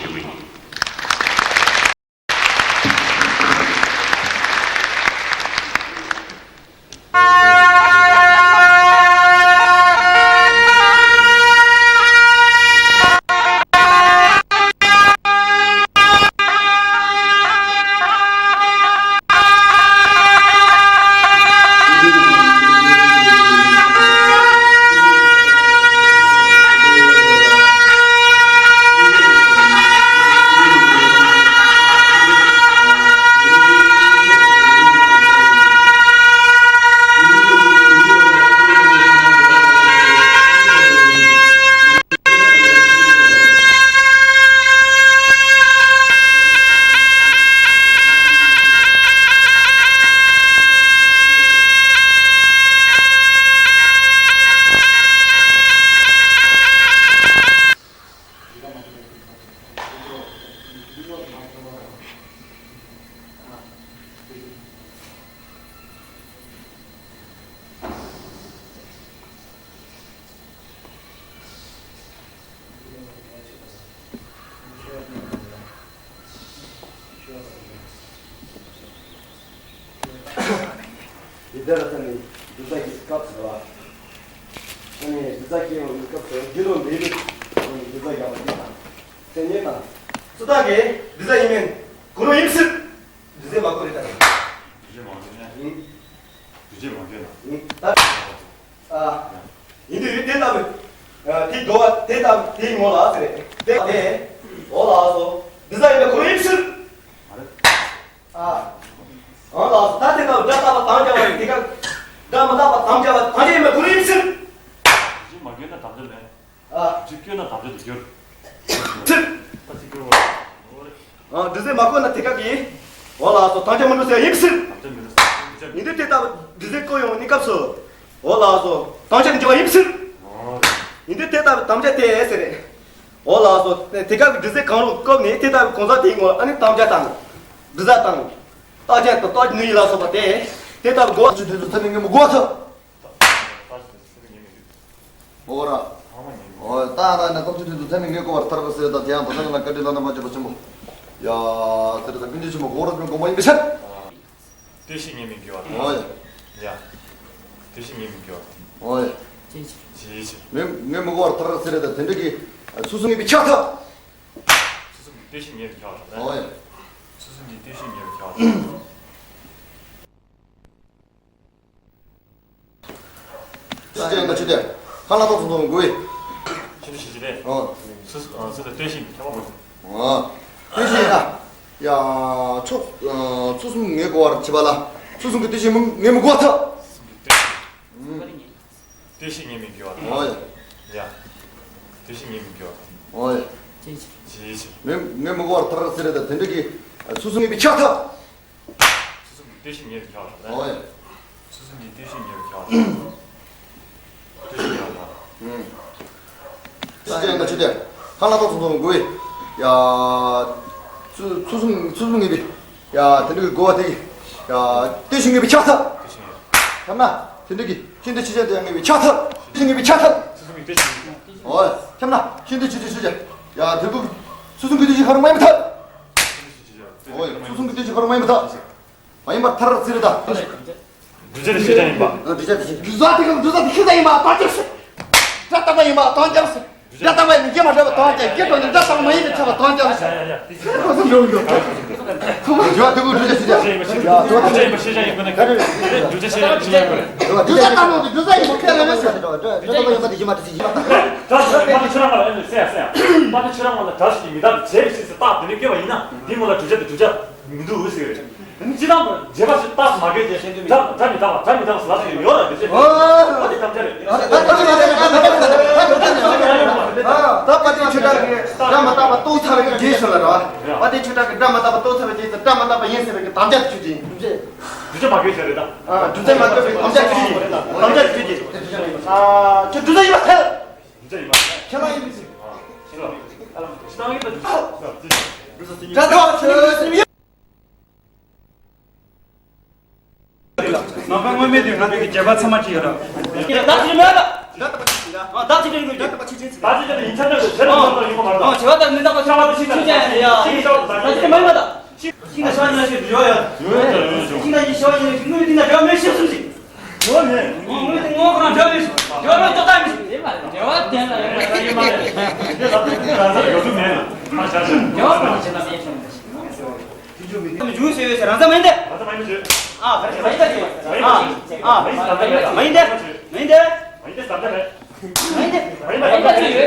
དེ་ལ་ད་ནི་འདུ་ཚ་གི་སྐབས་སུ་བ། ཨ་ནི་འདུ་ཚ་སྐྱེ་ཡོང་བའི་སྐབས་སུ་རྒྱུ་དང་འབྲས་བུ་འདུ་ཚ་རྒྱག་པ་དེ་དང་། སེམས་ཉིད་དང་། སུ་དག་གིས་འདུ་ཚ་ཡིན་མིན་གོ་རོགས་ཡིན་ཟེར། འདུ་ཚ་མ་གོ་རེ་ད། འདུ་ཚ་མ་གོ་ན། ཡིན། འདུ་ཚ་མ་གོ་ན། ཡིན་ད། ཨ། ཡིན་དུས་དེ་ལྟ་བུ། ཨ། དེ་དགོས་པ་དེ་ལྟ་བུ་དེའི་ངོ་ལ་ཟེར། དེ་དེ། འོ་ལགས་སོ། འདུ་ཚ་ཡིན་པའི་གོ་རོགས་ཡིན་ཟེར། ཨ། འོ་ལགས་སོ། ད་དེ་ལྟ་བུ་སྒྲ་རྟག་པ་དམ་བཅའ་བ་ཡིན། དེ་ག་སྒྲ་མི་རྟག་པ་དམ་བཅའ་བ་དམ་བཅའ་ཡིན་པའི་གོ་རོགས་ཡིན་ཟེར། འདུ་ཚ་མ་གོ་ན་དམ་བཅའ་མེད། ཨ། འདུ་ཚ་གོ་ན་དམ་བཅའ་དེ་སྒྱུར། ཚིག་ད་ཚིག་སྒྱུར་བ། ཨ། འདུ་ཚ་མ་གོ་ན་དེ་ག་གི། འོ་ལགས་སོ། དམ་བཅའ་མི་འགྲུབ་ཟེར་ཡིན་ཟེར། དམ་བཅའ་མི་འགྲུབ་ཟེར། ཡིན་དུས་དེ་ལྟ་བུ་འདུ་ཚ་གོ་ཡོང་ནི་སྐབས་སུ། འོ་ལགས་སོ། དམ་བཅའ་འགྱུར་བ་ཡིན་ཟེར། འོ། ཡིན་དུས་དེ་ལྟ་བུ་དམ་བཅའ་དེ་ཟེར། འོ་ལགས་སོ། དེ་ག་གི་འདུ་ཚ་གང་རུང་བཀོད་ནས་དེ་ལྟ་བུ་གང་ཟག་དེའི་ངོ་ཨ་ནི་དམ་བཅའ་དང་། འདུ་ཚ་དང་། རྟགས་ཅན་དང་རྟགས་ཀྱི་ནུས་ཡིན་ལ་སོགས་པ་དེ། དེ་ལྟ་བུ་གོ་བ། ཚུལ་དུ་ཚད་མས་ངེས་མི་དགོས་ཐལ། འོ་ར། འོ་ད་ར་ན་སྟོབས་ཆུ་དུས་དུ་ཚད་མས་ངེས་དགོས་པར་ཐལ་བ་ཟེར་ད། དེ་ཡང་དོ་ཚན་ལ་བཀའ་དྲིན་བླ་ན་མ་མཆིས་པ་ཆེན་པོ། ཡ། ཟེར་ད་ཀུན་མཁྱེན་ཆེན་པོ་གོ་རབ་ཀྱི་དགོངས་པ་ཡིན་པའི་ཕྱིར། ལྟོས་ཤིག་ངེས་མི་དགོས་པར་ཐལ། འོ་ཡ། ཡ། ལྟོས་ཤིག་ངེས་མི་དགོས་པར་ཐལ། འོ་ཡ། ཇི་ཕྱིར། ངེས་མི་དགོས་པར་ཐལ་ཟེར་ད་དེ་འདྲ་གི། ཚུལ་གསུམ་ངེས་པའི་ཕྱིར་ཐལ། ཚུལ་གསུམ་གྱི་ལྟོས་ཤིག་ངེས་པའི་ཕྱིར་ཐལ། འོ་ཡ། ཚུལ་གསུམ་གྱི་ལྟོས་ཤིག་ངེས་པའི་ཕྱིར་ཐལ། ཅི་ཅི་ཡང་ད་ཅི་སྟེ། ཁ་ལ་ཏོག་ཙམ་ཏོག་དགོས། ཅི་ཅི་ཅི་སྟེ། ཨོ། སུ་སུ་སུ་ལ་ལྟོས་ཤིག་ཁྱད་པར་མ། ཨོ། ལྟོས་ཤིག་ཡ། ཡ། ཚུལ་ཚུལ་གསུམ་ངེས་དགོས་པར་བྱེད་པ་ལ། ཚུལ་གསུམ་གྱི་ལྟོས་ཤིག་ངེས་མི་དགོས་པར་ཐལ། ལྟོས་ཤིག་ངེས་མི་དགོས་པར་ཐལ། ཨོ་ཡ། ཡ། ལྟོས་ཤིག་ངེས་མི་དགོས་པར་ཐལ། ཨོ་ཡ། ཅི་ཅི། ངེས་ངེས་མི་དགོས་པར་ཐལ་ཟེར་ད་དེ་འདྲ་གི། ཚུལ་གསུམ་ངེས་པའི་ཕྱིར་ཐལ། ཚུལ་གསུམ་གྱི་ལྟོས་ཤིག་ངེས་པའི་ཕྱིར་ཐལ། ཨོ་ཡ། ཚུལ་གསུམ་གྱི་ལྟོས་ཤིག་ངེས་པའི་ཕྱིར་ཐལ། ལྟོས་ཤིག་ངེས་པའི་ཕྱིར་ཐལ། ཨུམ། ཅི་ཅི་ཡང་ད་ཅི་སྟེ། ཁ་ལ་ཏོག་ཙམ་ཏོག་དགོས། ཡ། ཚུལ་ཚུལ་གསུམ་ཚུལ་གསུམ་ངེས་པའི། ཡ། དེ་འདྲ་གི་དགོས་པ་དེ་གི། ཡ། ལྟོས་ཤིག་ངེས་པའི་ཕྱིར་ཐལ། ལྟོས་ཤིག་ངེས་པའི། ཁྱབ་ན། དེ་འདྲ་གི་ཤིན་ཏུ་ཆེ་ཆེན་དེ་ཡང་ངེས་པའི་ཕྱིར་ཐལ། ཤིན་ངེས་པའི་ཕྱིར་ཐལ། ཚུལ་གསུམ་གྱི་ལྟོས་ཤིག་ངེས་པའི། ཨོ་ཡ། ཁྱབ་ན་ཤིན་ཏུ་ཆེ་ཆེན་ཤེས་བྱ། ཡ། དེ་འདྲ་གི། ཚུལ་གསུམ་གྱི་ལྟོས་ཤིག་ཁ་རུ་མ་ཡིན་པར་ཐལ། ཨོ་ཡ། ཚུལ་གསུམ་གྱི་ལྟོས་ཤིག་ཁ་རུ་མ་ཡིན་པར་ཐལ། མ་ཡིན་པར་ཐལ་ཟེར་ད། འདུ་བྱེད་ཤེས་བྱ་ཡིན་པ། འདུ་བྱེད་ཤེས་བྱ། འདུ་བྱེད་དེ་འདུ་བྱེད་དེ་ཤེས་བྱ་ཡིན་པ་དང་ཅི་ཟེར། སྒྲ་རྟག་པ་ཡིན་པ་དང་ཅི་ཟེར། སྒྲ་རྟག་པ་ཡིན་ན་སྐྱེ་མ་བྱ་བ་དང་ཅི། སྐྱེ་འགྲོ་ནས་སྒྲ་རྟག་པ་མ་ཡིན་པའི་ཆགས་པ་དང་ཅི་ཟེར། ཡ་ཡ་ཡ། དེ་ཁོ་སུ་འགྲོ་འགྲོ། འདུ་བྱེད་དེ་འདུ་བྱེད་ཤེས་བྱ། ཡ་འདུ་བྱེད་ཤེས་བྱ་ཡིན་པ་ནི་ག་རེ་རེད། འདུ་བྱེད་ཤེས་བྱ་ཡིན་པ་ནི་ག་རེ་རེད། འདུ་བྱེད་ལྟ་ནོ་དེ་འདུ་བྱེད་ཡིན་པ་ཁས་ལེན་མི་བྱེད། སྒྲ་རྟག་པ་ཡིན་པ་དེ་ཡིན་པ་དེ་ཡིན་པ། བཀྲ་ཤིས་པ་དེ་ཁྱེད་རང་ང་ལ་ཨེ་ནས་སེ་ཡ་སེ་ཡ། པ་དེ་ཁྱེད་རང་ང་ལ་བཀྲ་ཤིས་ཀྱི་མི་རྟག་པའི་བྱས་པའི་ཕྱིར་ཟེར་རྟགས་དེ་ནས་བཀོད་པ་ཡིན་ན་འདིའི་སྔོན་ལ་བསྒྲུབ་བྱ་དེ་བསྒྲུབ་བྱ་མི་འདུག་ཟེར་གི་རེད། སྤྱིར་བཏང་དུ་རྗེས་དཔག་བྱེད་རྟགས་མ་བཀོད་ཀྱི་སྒྲ་སྒྲ་མི་རྟག་པ་སྒྲ་མི་རྟག་པ་ཟེར་ལབ་ཀྱི་ཡོད་ར། དེ་བྱས་པ་དེ་དམ་བཅའ་རེད། ད་པ་ཏི་ཆོས་གྲགས་ཀྱི་སྒྲ་མི་རྟག་པ་རྟོགས་ཚར་བའི་རྗེས་སུ་ལ་རེད་བ། པ་ཏི་ཆོས་གྲགས་ཀྱི་སྒྲ་མི་རྟག་པ་རྟོགས་ཚར་བའི་རྗེས་སུ་སྒྲ་མི་རྟག་པ་ཡིན་ཟེར་བའི་གི་དམ་བཅའ་དེ་ཆོས་ཅན། བསྒྲུབ་བྱ་མ་བཀོད་ཀྱི་རེད་ད། ཨ། བསྒྲུབ་བྱ་མ་བཀོད་པའི་དམ་བཅའ་ཆོས་ཅན། དམ་བཅའ་ཆོས་ཅན། ཨ། ཁྱོད་བསྒྲུབ་བྱ་ཡིན་པར་ཐལ། བསྒྲུབ་བྱ་ཡིན་པར་ཐལ། ཁྱེད་རང་ཡིན་པའི་ཕྱིར། ཨ། ཁྱེད་རང་ཡིན་པའི་ཕྱིར། སྒྲ་དང་ཆོས་ཉིད། ནང་པ་དངོས་མེད་དུ་ང་ཚོའི་རྒྱལ་ཁབ་ཚང་མ་ཅིག་ཡོད་ར། བདག་ཅིག་མེད་ལ། བདག་ཅིག་ཡོད་ར། བདག་ཅིག་ཡོད་ར། བདག་ཅིག་ཡོད་ར། ཡིན་ཆ་འདྲ་ཞེ་ན་ཡོད་མ་རེད། བྱེད་པ་དང་མི་རྟག་པ་ཆགས་པ་དེ་ཤེས་ཆོས་ཅན་ཡ། ཤེས་ཆོས་ཅན་ཡ། བདག་ཅིག་མ་ཡིན་པ་དང་། ཤིང་དང་ཤ་ཉ་ཞེས་ཡོད་ཡ། ཡོད་ཡ། ཤིང་དང་ཡི་ཤ་ཉ་ཞེས་དངོས་དེ་ན་འབྲེལ་བ་མེད་ཤེས་གསུམ་ཞིག་ཡོད་མེད། དངོས་དེ་དངོས་ཁོ་རང་འབྲེལ་བ་མེད་ཤེས། འབྲེལ་བ་མེད་ཏོག་ལྟ་མི་ཤེས། འབྲེལ་བ་ལྡན་ལ་ཡོད་པ་ཡིན་མ་རེད། འདི་ལ་ཡོད་རྒྱུ་མེད་ན་ཧ་ཤ་ཤ། འབྲེལ་བ་མ་བྱེད་ན་མེད་ཤེས། འཇུག་ཟེར་ཡོད་ཟེར་རང་ས་མ་ཡིན་ཏེ། རང་ས་མ་ཡིན་ཏེ། ཨ། མ་ཡིན་ཏེ། ཨ། མ་ཡིན་ཏེ། མ་ཡིན་ཏེ། མ་ཡིན་ཏེ། མ་ཡིན་པ་ཡོད།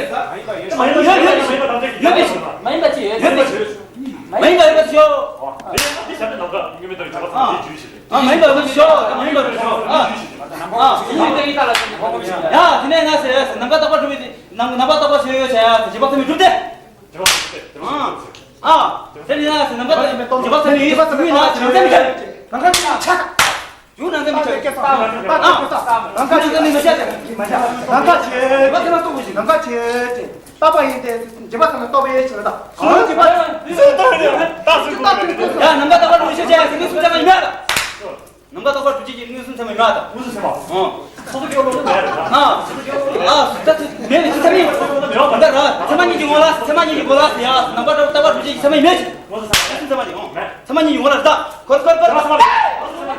མ་ཡིན་པ་ཅི་ཡོད། མ་ཡིན་པ་ཅི་ཡོད། མ་ཡིན་པ་ཡོད་པ་ཅི་ཡོད། མ་ཡིན་པ་ཡོད་པ་ཅི་ཡོད། ཨ། མ་ཡིན་པ་ཡོད་པ་ཅི་ཡོད། ཨ། ཨ། ཡ། དེ་ནས་ང་ཟེར་ཡ་ཟེར་ནམ་མཁའ་རྟོག་པ་སྒྲུབ་པའི་ནམ་ནམ་མཁའ་རྟོག་པ་སྒྲུབ་པའི་ཡོད་བྱ་ཡ་ཟེར་རྗེས་དཔག་ཚད་མས་གྲུབ་སྟེ། ཨ། ཨ། དེ་ནས་ང་ཟེར་ནམ་མཁའ་རྟོག་པ་སྒྲུབ་པའི་ནམ་ནམ་མཁའ་རྟོག་པ་སྒྲུབ་པའི་ཡོད་བྱ་ཡ་ཟེར་རྗེས་དཔག་ཚད་མས་གྲུབ་སྟེ། ཨ། ཡུལ་ནང་ཚན་མི་ཆགས། ཡུལ་ནང་ཚན་མི་ཆགས། ཨ། ནང་ཁ་ཆེ། ནང་ཁ་ཆེ། ནང་ཁ་ཆེ། རྟག་པ་ཡིན་ཏེ། རྗེས་དཔག་ཚད་མས་རྟོགས་པའི་ཕྱིར་དང་། གང་རྗེས་དཔག་ཚད་མས། ཡ། ནམ་མཁའ་རྟོག་པ་སྒྲུབ་བྱེད་ཅེས་ཟེར་མངོན་སུམ་ཚད་མ་ཡིན་མེད་ལ། ནམ་མཁའ་རྟོག་པ་སྒྲུབ་བྱེད་ཀྱི་མངོན་སུམ་ཚད་མ་ཡིན་མེད་ལ། མངོན་སུམ་ཚད་མ། ཨོ། སོ་སོ་སྐྱེ་བོ་ལོག་ཏུ་མེད་རེད་ད། ཨ། ཨ། ད་དེ་མེད་ནི་ཚད་མ་ཡིན། ད་ར་ཚད་མ་གཉིས་ཀྱི་ངོ་ལ། ཚད་མ་གཉིས་ཀྱི་ངོ་ལ་ཡ། ནམ་མཁའ་རྟོག་པ་སྒྲུབ་བྱེད་ཀྱི་ཚད་མ་ཡིན་མེད་ཅིག་མངོན་སུམ་ཚད་མ་ཡིན། ཚད་མ་གཉིས་ཀྱི་ངོ་ལ་རེད་ད། ཁོ་ཁོ་ཁོ།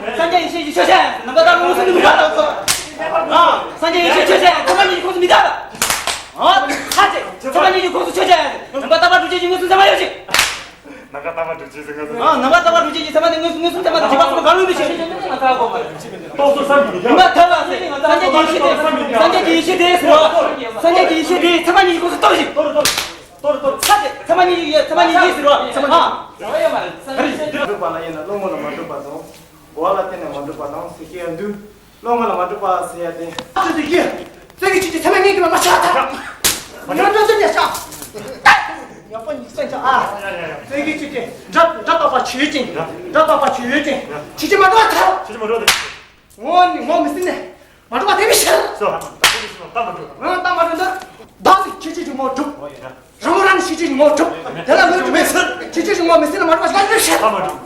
སངས་རྒྱས་ཀྱི་ ཆོས་ཀྱི་ཆོས་ཅན། རྣམ་པར་དག་པའི་མངོན་སུམ་དུ་མི་འགལ་ལ། སངས་རྒྱས་ཡེ་ཤེས་ཆོས་ཅན། ཚད་མ་གཉིས་ཀྱི་ཁོངས་སུ་མི་འགལ་ལ། ཨ། ཚད་མ་གཉིས་ཀྱི་ཁོངས་སུ་ཆོས་ཅན། རྣམ་པར་དག་པ་སྒྲུབ་བྱེད་ཀྱི་མངོན་སུམ་ཚད་མ་ཡོད་ཅིང་། རྣམ་པར་དག་པ་སྒྲུབ་བྱེད་ཀྱི་མངོན་སུམ། ཨ། རྣམ་པར་དག་པ་སྒྲུབ་བྱེད་ཀྱི་ཚད་མ་དེ་མངོན་མངོན་སུམ་ཚད་མ་དང་རྗེས་དཔག་ཚད་མ་གང་རུང་དུ་བྱེད། རྟོགས་ཚོད་བསམ་གྱིས་མི་ཁྱབ། རྣམ་པར་ཐལ་བ་སྟེ། སངས་རྒྱས་ཀྱི་ཡེ་ཤེས་དེ། སངས་རྒྱས་ཀྱི་ཡེ་ཤེས་དེ་ཟེར་བ། སངས་རྒྱས་ཀྱི་ཡེ་ཤེས་དེ་ཚད་མ་གཉིས་ཀྱི་ཁོངས་སུ་གཏོགས་ཤིང་། ཚད་དེ་ཚད་མ་གཉིས་ཀྱི་ཚད་མ་གཉིས་ཀྱི་ཟེར་བ། ཨ། སྒྲུབ་པ་ལ་དབྱེ་ན་སློང་མོ་ལ་མ་གྲུབ་པ་དང་། གོ་བ་ལ་བརྟེན་ནས་མ་གྲུབ་པ་དང་ཟེར་གྱི་ཡང་འདུག་སློང་མོ་ལ་མ་གྲུབ་པ་ཟེར་ཡ་དེ། ཨ་ཙི་ཙི་ཡིན། ཙི་གི་ཅི་ཅི་ཚད་མ་གཉིས་ཀྱི་མ་མ་ཆགས་ཐལ། མ་གྲུབ་ཙི་ཉ་ཤ། ཡག་པོ་ཉི་ཤ་ཆ་ཨ། ཙི་གི་ཅི་ཅི་སྒྲ་སྒྲ་རྟག་པ་ཆོས་ཅན། སྒྲ་རྟག་པ་ཆོས་ཅན། ཅི་ཅི་མ་གྲུབ་པ་ཐལ། ཅི་ཅི་མ་གྲུབ་པ་དེ། ངོ་ནི་ངོ་མི་ཟིན་ནས་མ་གྲུབ་པ་དེ་མི་ཤེས། སོ། ད་མ་གྲུབ་ད། ང་ད་མ་གྲུབ་ད། བདག་ནི་ཆོས་ཅན་གྱི་ངོ་གྲུབ། རང་རང་ནི་ཤེས་བྱའི་ངོ་གྲུབ། དེ་ལ་ངོ་གྲུབ་མེད་ཟེར། ཤེས་བྱའི་ངོ་མི་ཟིན་ན་མ་གྲུབ་པ་ཞིག་ལ་ཤེས། ཨ་མ་གྲུབ།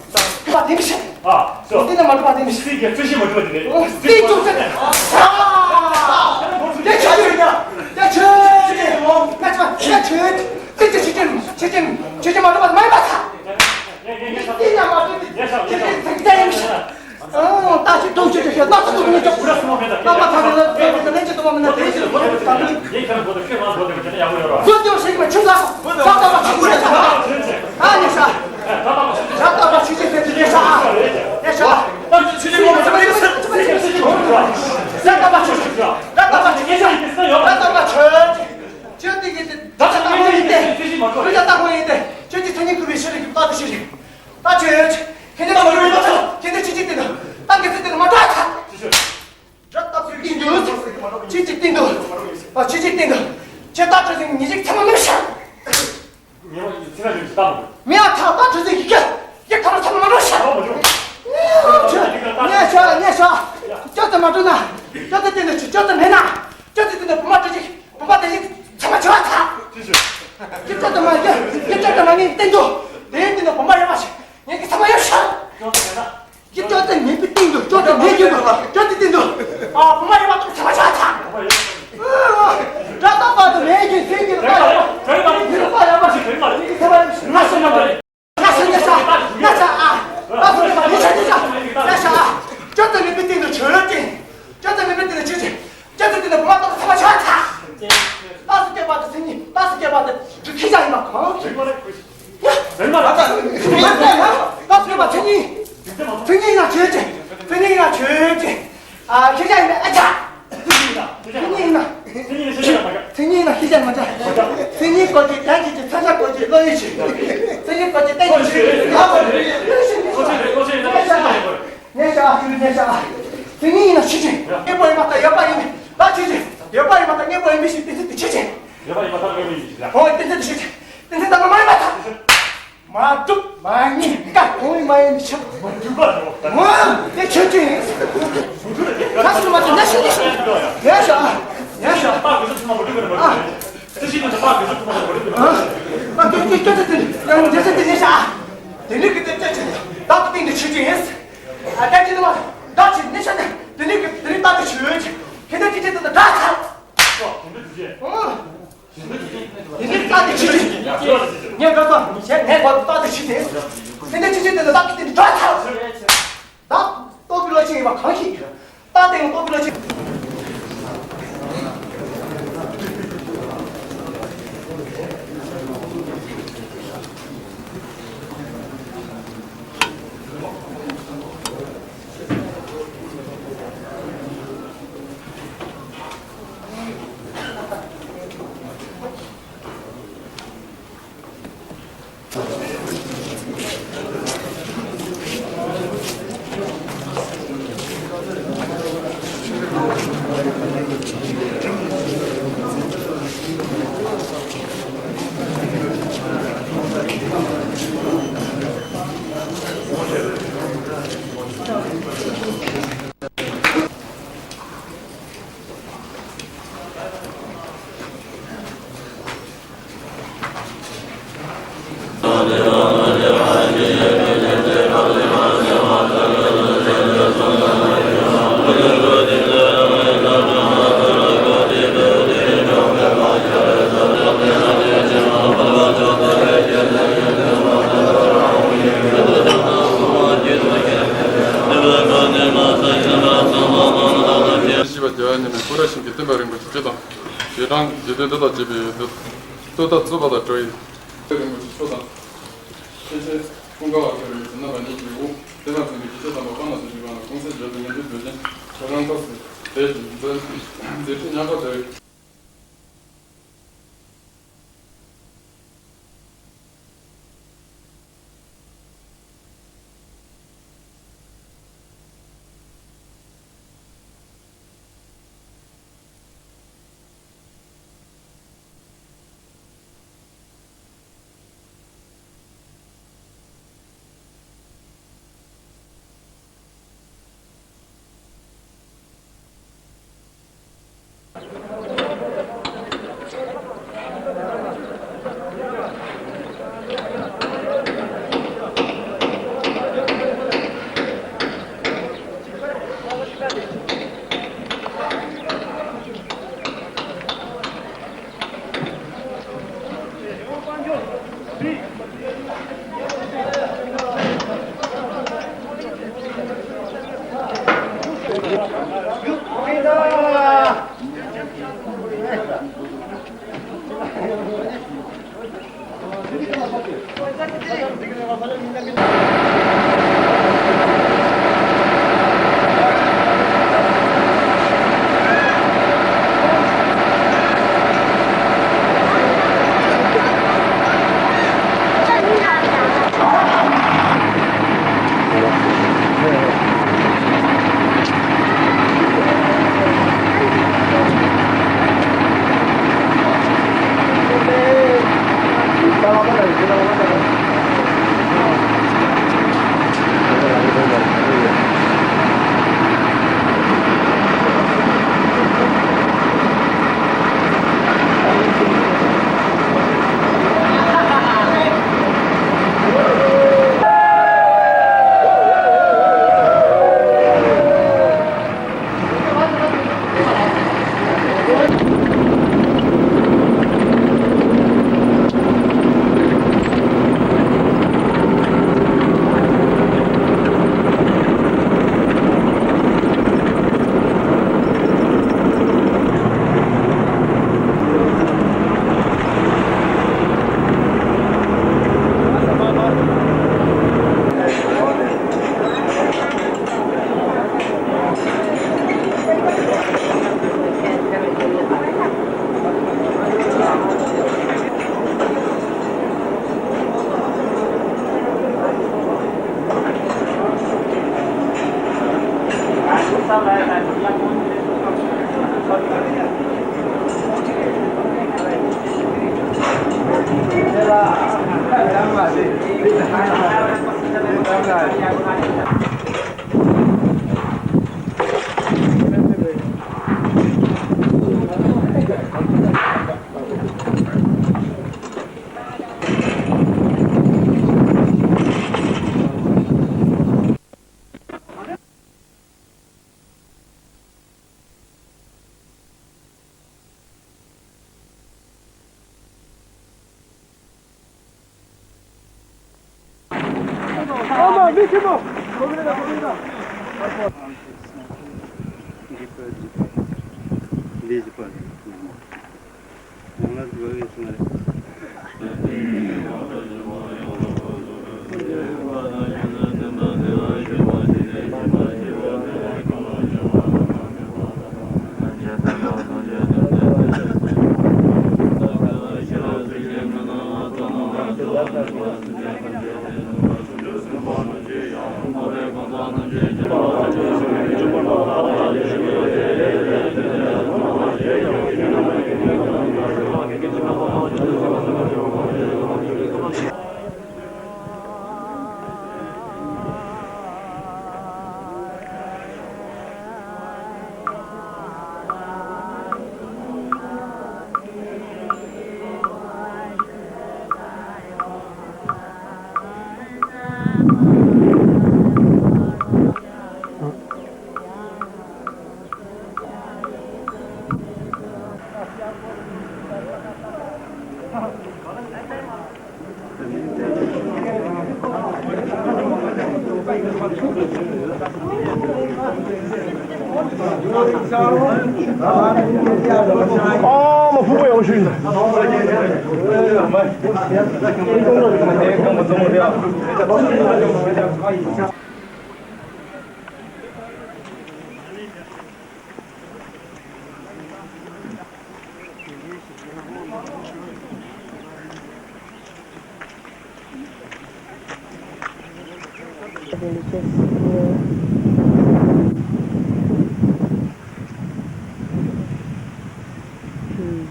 གྲུབ་པ་དེ་མི་ཤེས། ཨ། སོ། མི་ཟིན་ན་མ་གྲུབ་པ་དེ་མི་ཤེས། སྲིད་ཀྱི་རྩོད་གཞི་མ་གྲུབ་པ་དེ་རེད། ཨོ། སྲིད་ཀྱི་རྩོད་གཞི། ཨ། དེ་ཆོས་ཅན། དེ་ཆོས་ཅན། ང་ཚོ་དེ་ཆོས་ཅན། སྲིད་ཀྱི་ཆོས་ཅན། ཆོས་ཅན། ཆོས་ཅན་མ་གྲུབ་པ་མ་ཡིན་པ་ཚ། མི་ཟིན་ན་མ་གྲུབ་པ་དེ་ཆོས་ཅན་དེ་མི་ཤེས། ཨོ། ད་ཅི་ཐུགས་རྗེ་ཆེ་ཞེས་སྣང་ཚུལ་དུ་མི་འཇོག་རྣམ་པ་ཐམས་ཅད་ལ་ལན་ཅི་དུ་མ་མིན་ན་དེ་ཡིན་ཞེས་བཀོད་པའི་བསམ་བློ། ཡིན་ཁྱེད་རང་གོ་ད་ཁྱོད་ང་གོ་ད་ཁྱོད་ཡག་པོ་ཡོད་ར། བཟོད་སྐྱོང་ཞིག་མ་ཆུ་ས་ས་ད་མ་ཆུ་ས་ས་ཨ་ནི་ས་ས་ད་མ་ཆུ་ཅི་ཟེར་དེ་ནས་ས་ཨ་ནི་ས་ད་ཆུ་ཅི་མ་ཆུ་ས་ད་མ་ཆུ་ས་ད་མ་ཆུ་ས་ད་མ་ཆུ་ས་ད་མ་ཆུ་ཆོས་དེ་གི་དེ་ད་ལྟ་ཁོང་ཡིན་ཏེ། ཁོང་ལ་ལྟ་ཁོང་ཡིན་ཏེ། ཁྱོད་ཀྱི་མཚན་ཉིད་ཁུ་བའི་ཤེས་རིག་གི་རྟགས་དེ་ཤེས་རིག་ད་ཁྱོད་ཁྱེད་ནི་ལ་མ་རུང་ཡོད་ད། ཁྱེད་ནི་ཆི་ཆི་སྟེང་དུ་ད་གི་ཚེ་སྟེང་དུ་མ་འགྲོ་ད། སྒྲ་རྟག་པའི་སྟེང་དུ། ཆི་ཆི་སྟེང་དུ། ཨ་ཆི་ཆི་སྟེང་དུ། ཁྱེད་རྟགས་གྲོལ་ཟིན་ཉིན་ཞིག་ཚང་མ་མི་ཤར། ངས་ཚིག་ལ་ཡོད་ཀྱི་ད་མ། མི་ཡ་ཐག་རྟགས་གྲོལ་ཟིན་ཡི་གེ་ཡི་ག་ལ་ཚང་མ་མི་ཤར། ཨོ་མ་འགྲོ། ངས་ཤ་ངས་ཤ་ངས་ཤ། ཅོ་ཙེ་མ་འགྲོ་ན། ཅོ་ཙེ་སྟེང་དུ་ཅོ་ཙེ་མེད་ན། ཅོ་ཙེ་སྟེང་དུ་བུ་མ་འགྲོ་ཅིག་བུམ་པ་དེ་ཡིན་ཚད་མ་བྱ་བ་ཚ། ཅི་ཞིག་ཅི་ཅོ་ཙེ་མ་ཡིན། ཅི་ཅོ་ཙེ་མ་ངའི་སྟེང་དུ། དེའི་སྟེང་དུ་བུམ་པ་ཡོད་པ་ཞིག་ངེད་ཀྱི་ཚད་མ་ཡོད་ཤག་ཅི་ཅོ་ཙེ་མེད་པའི་སྟེང་དུ་ཅོ་ཙེ་མེད་ཀྱི་འདུག་ཅོ་ཙེ་སྟེང་དུ། ཨ་བུམ་པ་ཡོད་པ་དང་ཚད་མ་བྱ་བ་ཚ། སྒྲ་རྟག་པ་དང་མེད་ཀྱི་སེམས་ཀྱི་རྟགས་ཡོད་པ། ངེད་ཀྱི་ཚད་མ་ཡོད་ཤག་ང་སེམས་ཡོད་པ། ང་ཤ་ཉ་ཤ། ང་ཤ་ཨ། ད་སོ་ཉ་ཤ་ཉ་ཤ། ང་ཤ་ཨ། ཅོ་ཙེ་མེད་པའི་སྟེང་དུ་ཆོས་ཅན། ཅོ་ཙེ་མེད་པའི་སྟེང་དུ་ཆོས་ཅན། ཅོ་ཙེ་སྟེང་དུ་བུམ་པ་ཚད་མ་བྱ་བ་ཚ། རྟགས་སུ་སྐྱེས་པ་དང་མཚན་ཉིད། རྟགས་སུ་སྐྱེས་པ་དང་སྒྲུབ་ཁྱེད་ཅག་ཡིན་པ་གང་ཞིག་རྟགས་སུ་སྐྱེས་པ་མཚན་ཉིད། མཚན་ཉིད་ཡིན་ན་ཆོས་ཅན། མཚན་ཉིད་ཡིན་ན་ཆོས་ཅན། ཨ་ཁྱེད་ཅག་ཡིན་ན་ཨ་ཅག་མཚན་ཉིད་ཡིན་ན། མཚན་ཉིད་ཡིན་ན་ཤེས་བྱ་མ་འདྲ། མཚན་ཉིད་སྐོར་གྱི་དོན་གྱི་མཚན་བྱ་སྐོར་གྱི་བློ་ཡི་ཕྱིར། མཚན་ཉིད་སྐོར་གྱི་དོན་གྱི་ཕྱིར། ཉེ་ཞག་ཨ་ཁྱོད་ཉེ་ཞག་ཨ། མཚན་ཉིད་ཡིན་ན་ཕྱིར་ཕྱིན། དངོས་པོ་ཡིན་པ་དང་ཡོད་པ་ཡིན་ད་ཕྱིར་ཕྱིན། ཡོད་པ་ཡིན་པ་དང་དངོས་པོ་ཡིན་པའི་ཕྱིར་དེ་ཚེ་དེ་ཕྱིར་ཕྱིན། ཡོད་པ་ཡིན་པ་དང་དངོས་པོ་ཡིན་ཕྱིར། ཨོ་དེ་ཚེ་དེ་ཕྱིར་ཕྱིན། དེ་ཚེ་ད་མ་མ་ཡིན་པ་དང་། མ་གྲུབ་མ་ངེས་ཀ་གོང་མ་ཡིན་ཆག་མ་གྲུབ་པ་རེད། ངོ་དེ་ཆོས་ཅན། ཁ་སུ་མ་ཐུབ་ན་ཤི་ཤི་ཤི། ཡ་ཤ་ཡ་ཤ། ཨ་ཨ་དེ་དེ་དེ་དེ་ཡང་རྒྱལ་སྲས་དེ་ཡིན་ཤག་དེ་ནི་གི་དེ་ཆོས་ཅན། ད་གི་སྟེང་དུ་ཆོས་ཅན། ཨ་ད་ཅི་ནི་མ་ད་ཅི་ནི་ཤ་དེ་ནི་གི་དེ་ནི་ད་དེ་ཆོས་ཅན། ཁྱེད་དེ་ཅི་ཅན་དེ་ད་ཚར། ཨ། དེ་ནི་རྟགས་དེ་ཆོས་ཅན། ངས་དགོས་པ་ངས་དགོས་པ་རྟགས་དེ་ཆོས་ཅན། དེ་ནི་ཆོས་ཅན་དེ་ལ་རྟགས་ཀྱི་སྟེང་དུ་གྲགས་ཚར། ད་རྟོགས་པའི་བློ་ཅན་ཡིན་པ་གང་ཞིག་རྟགས་དེ་ཡང་རྟོགས་པའི་བློ་ཅན། རྒྱལ་བ་ཉིད་ནས་སྐུ་རབ་ཞིང་གི་སྟོན་པ་རིན་པོ་ཆེ་སྤྱི་དང་། རྗེས་འབྲང་དགེ་འདུན་འདི་དག་བཅས་པའི་ཡོན་ཏན་བསྟོད་དང་རྩོད་པ་དང་བྲལ་བའི་རིན་པོ་ཆེ་མཆོག་དང་། ཆོས་རྗེ་ཀུན་དགའ་བ་ཁྱོད་རའི་བྱིན་རླབས་པ་ཉིད་ཀྱི་དབུ་དེ་ལ་འཛིན་པའི་སྐྱེས་ཆེན་དམ་པ་དཔལ་ནག་ཚོ་ཞིག་ལ་ན་གོང་ས་རྒྱལ་པོ་ངན་འགྲོའི་བོད་ཆེན་ཁྱོད་རང་ཐོག་སུ་དེ་བཞིན་མཛད་མཛད་འཕྲིན་ཉག་ཕྲ་དེ། ཨ་མ་ཕུ་བོ་ཡག་ཤོས་ཡིན། Religious here. Hmm.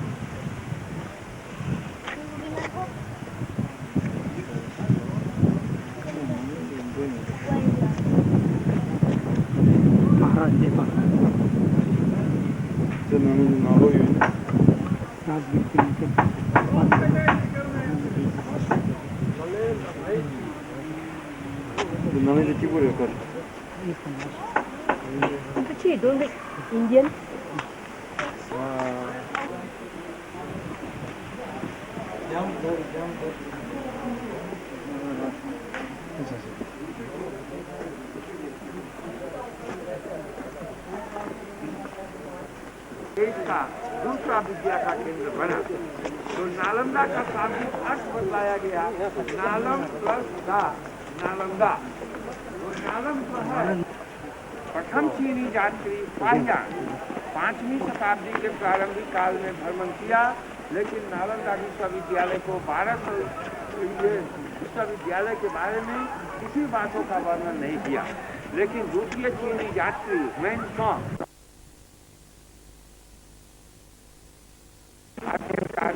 འདི་ནང་མི་དེ་གཅིག་པོ་རེད་ཁོ། But she don't look Indian. देश का दूसरा विद्या का केंद्र बना। तो नालंदा का शाब्दिक अर्थ बदलाया गया, नालम प्लस दा, नालंदा। तो नालम जो है, प्रथम चीनी यात्री फाहियान पाँचवीं शताब्दी के प्रारंभिक काल में भ्रमण किया, लेकिन नालंदा विश्वविद्यालय को बारह सौ ये विश्वविद्यालय के बारे में किसी बातों का वर्णन नहीं किया। लेकिन द्वितीय चीनी यात्री वेन सॉन्ग आखिरकार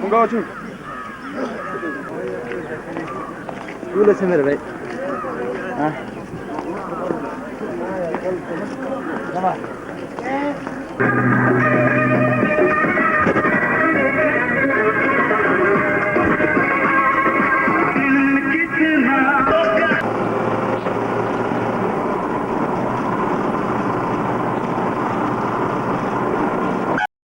ཁོང་ཁ་ཆུ། སྐུ་ལ་ཚེ་མེར་བས། ཨ།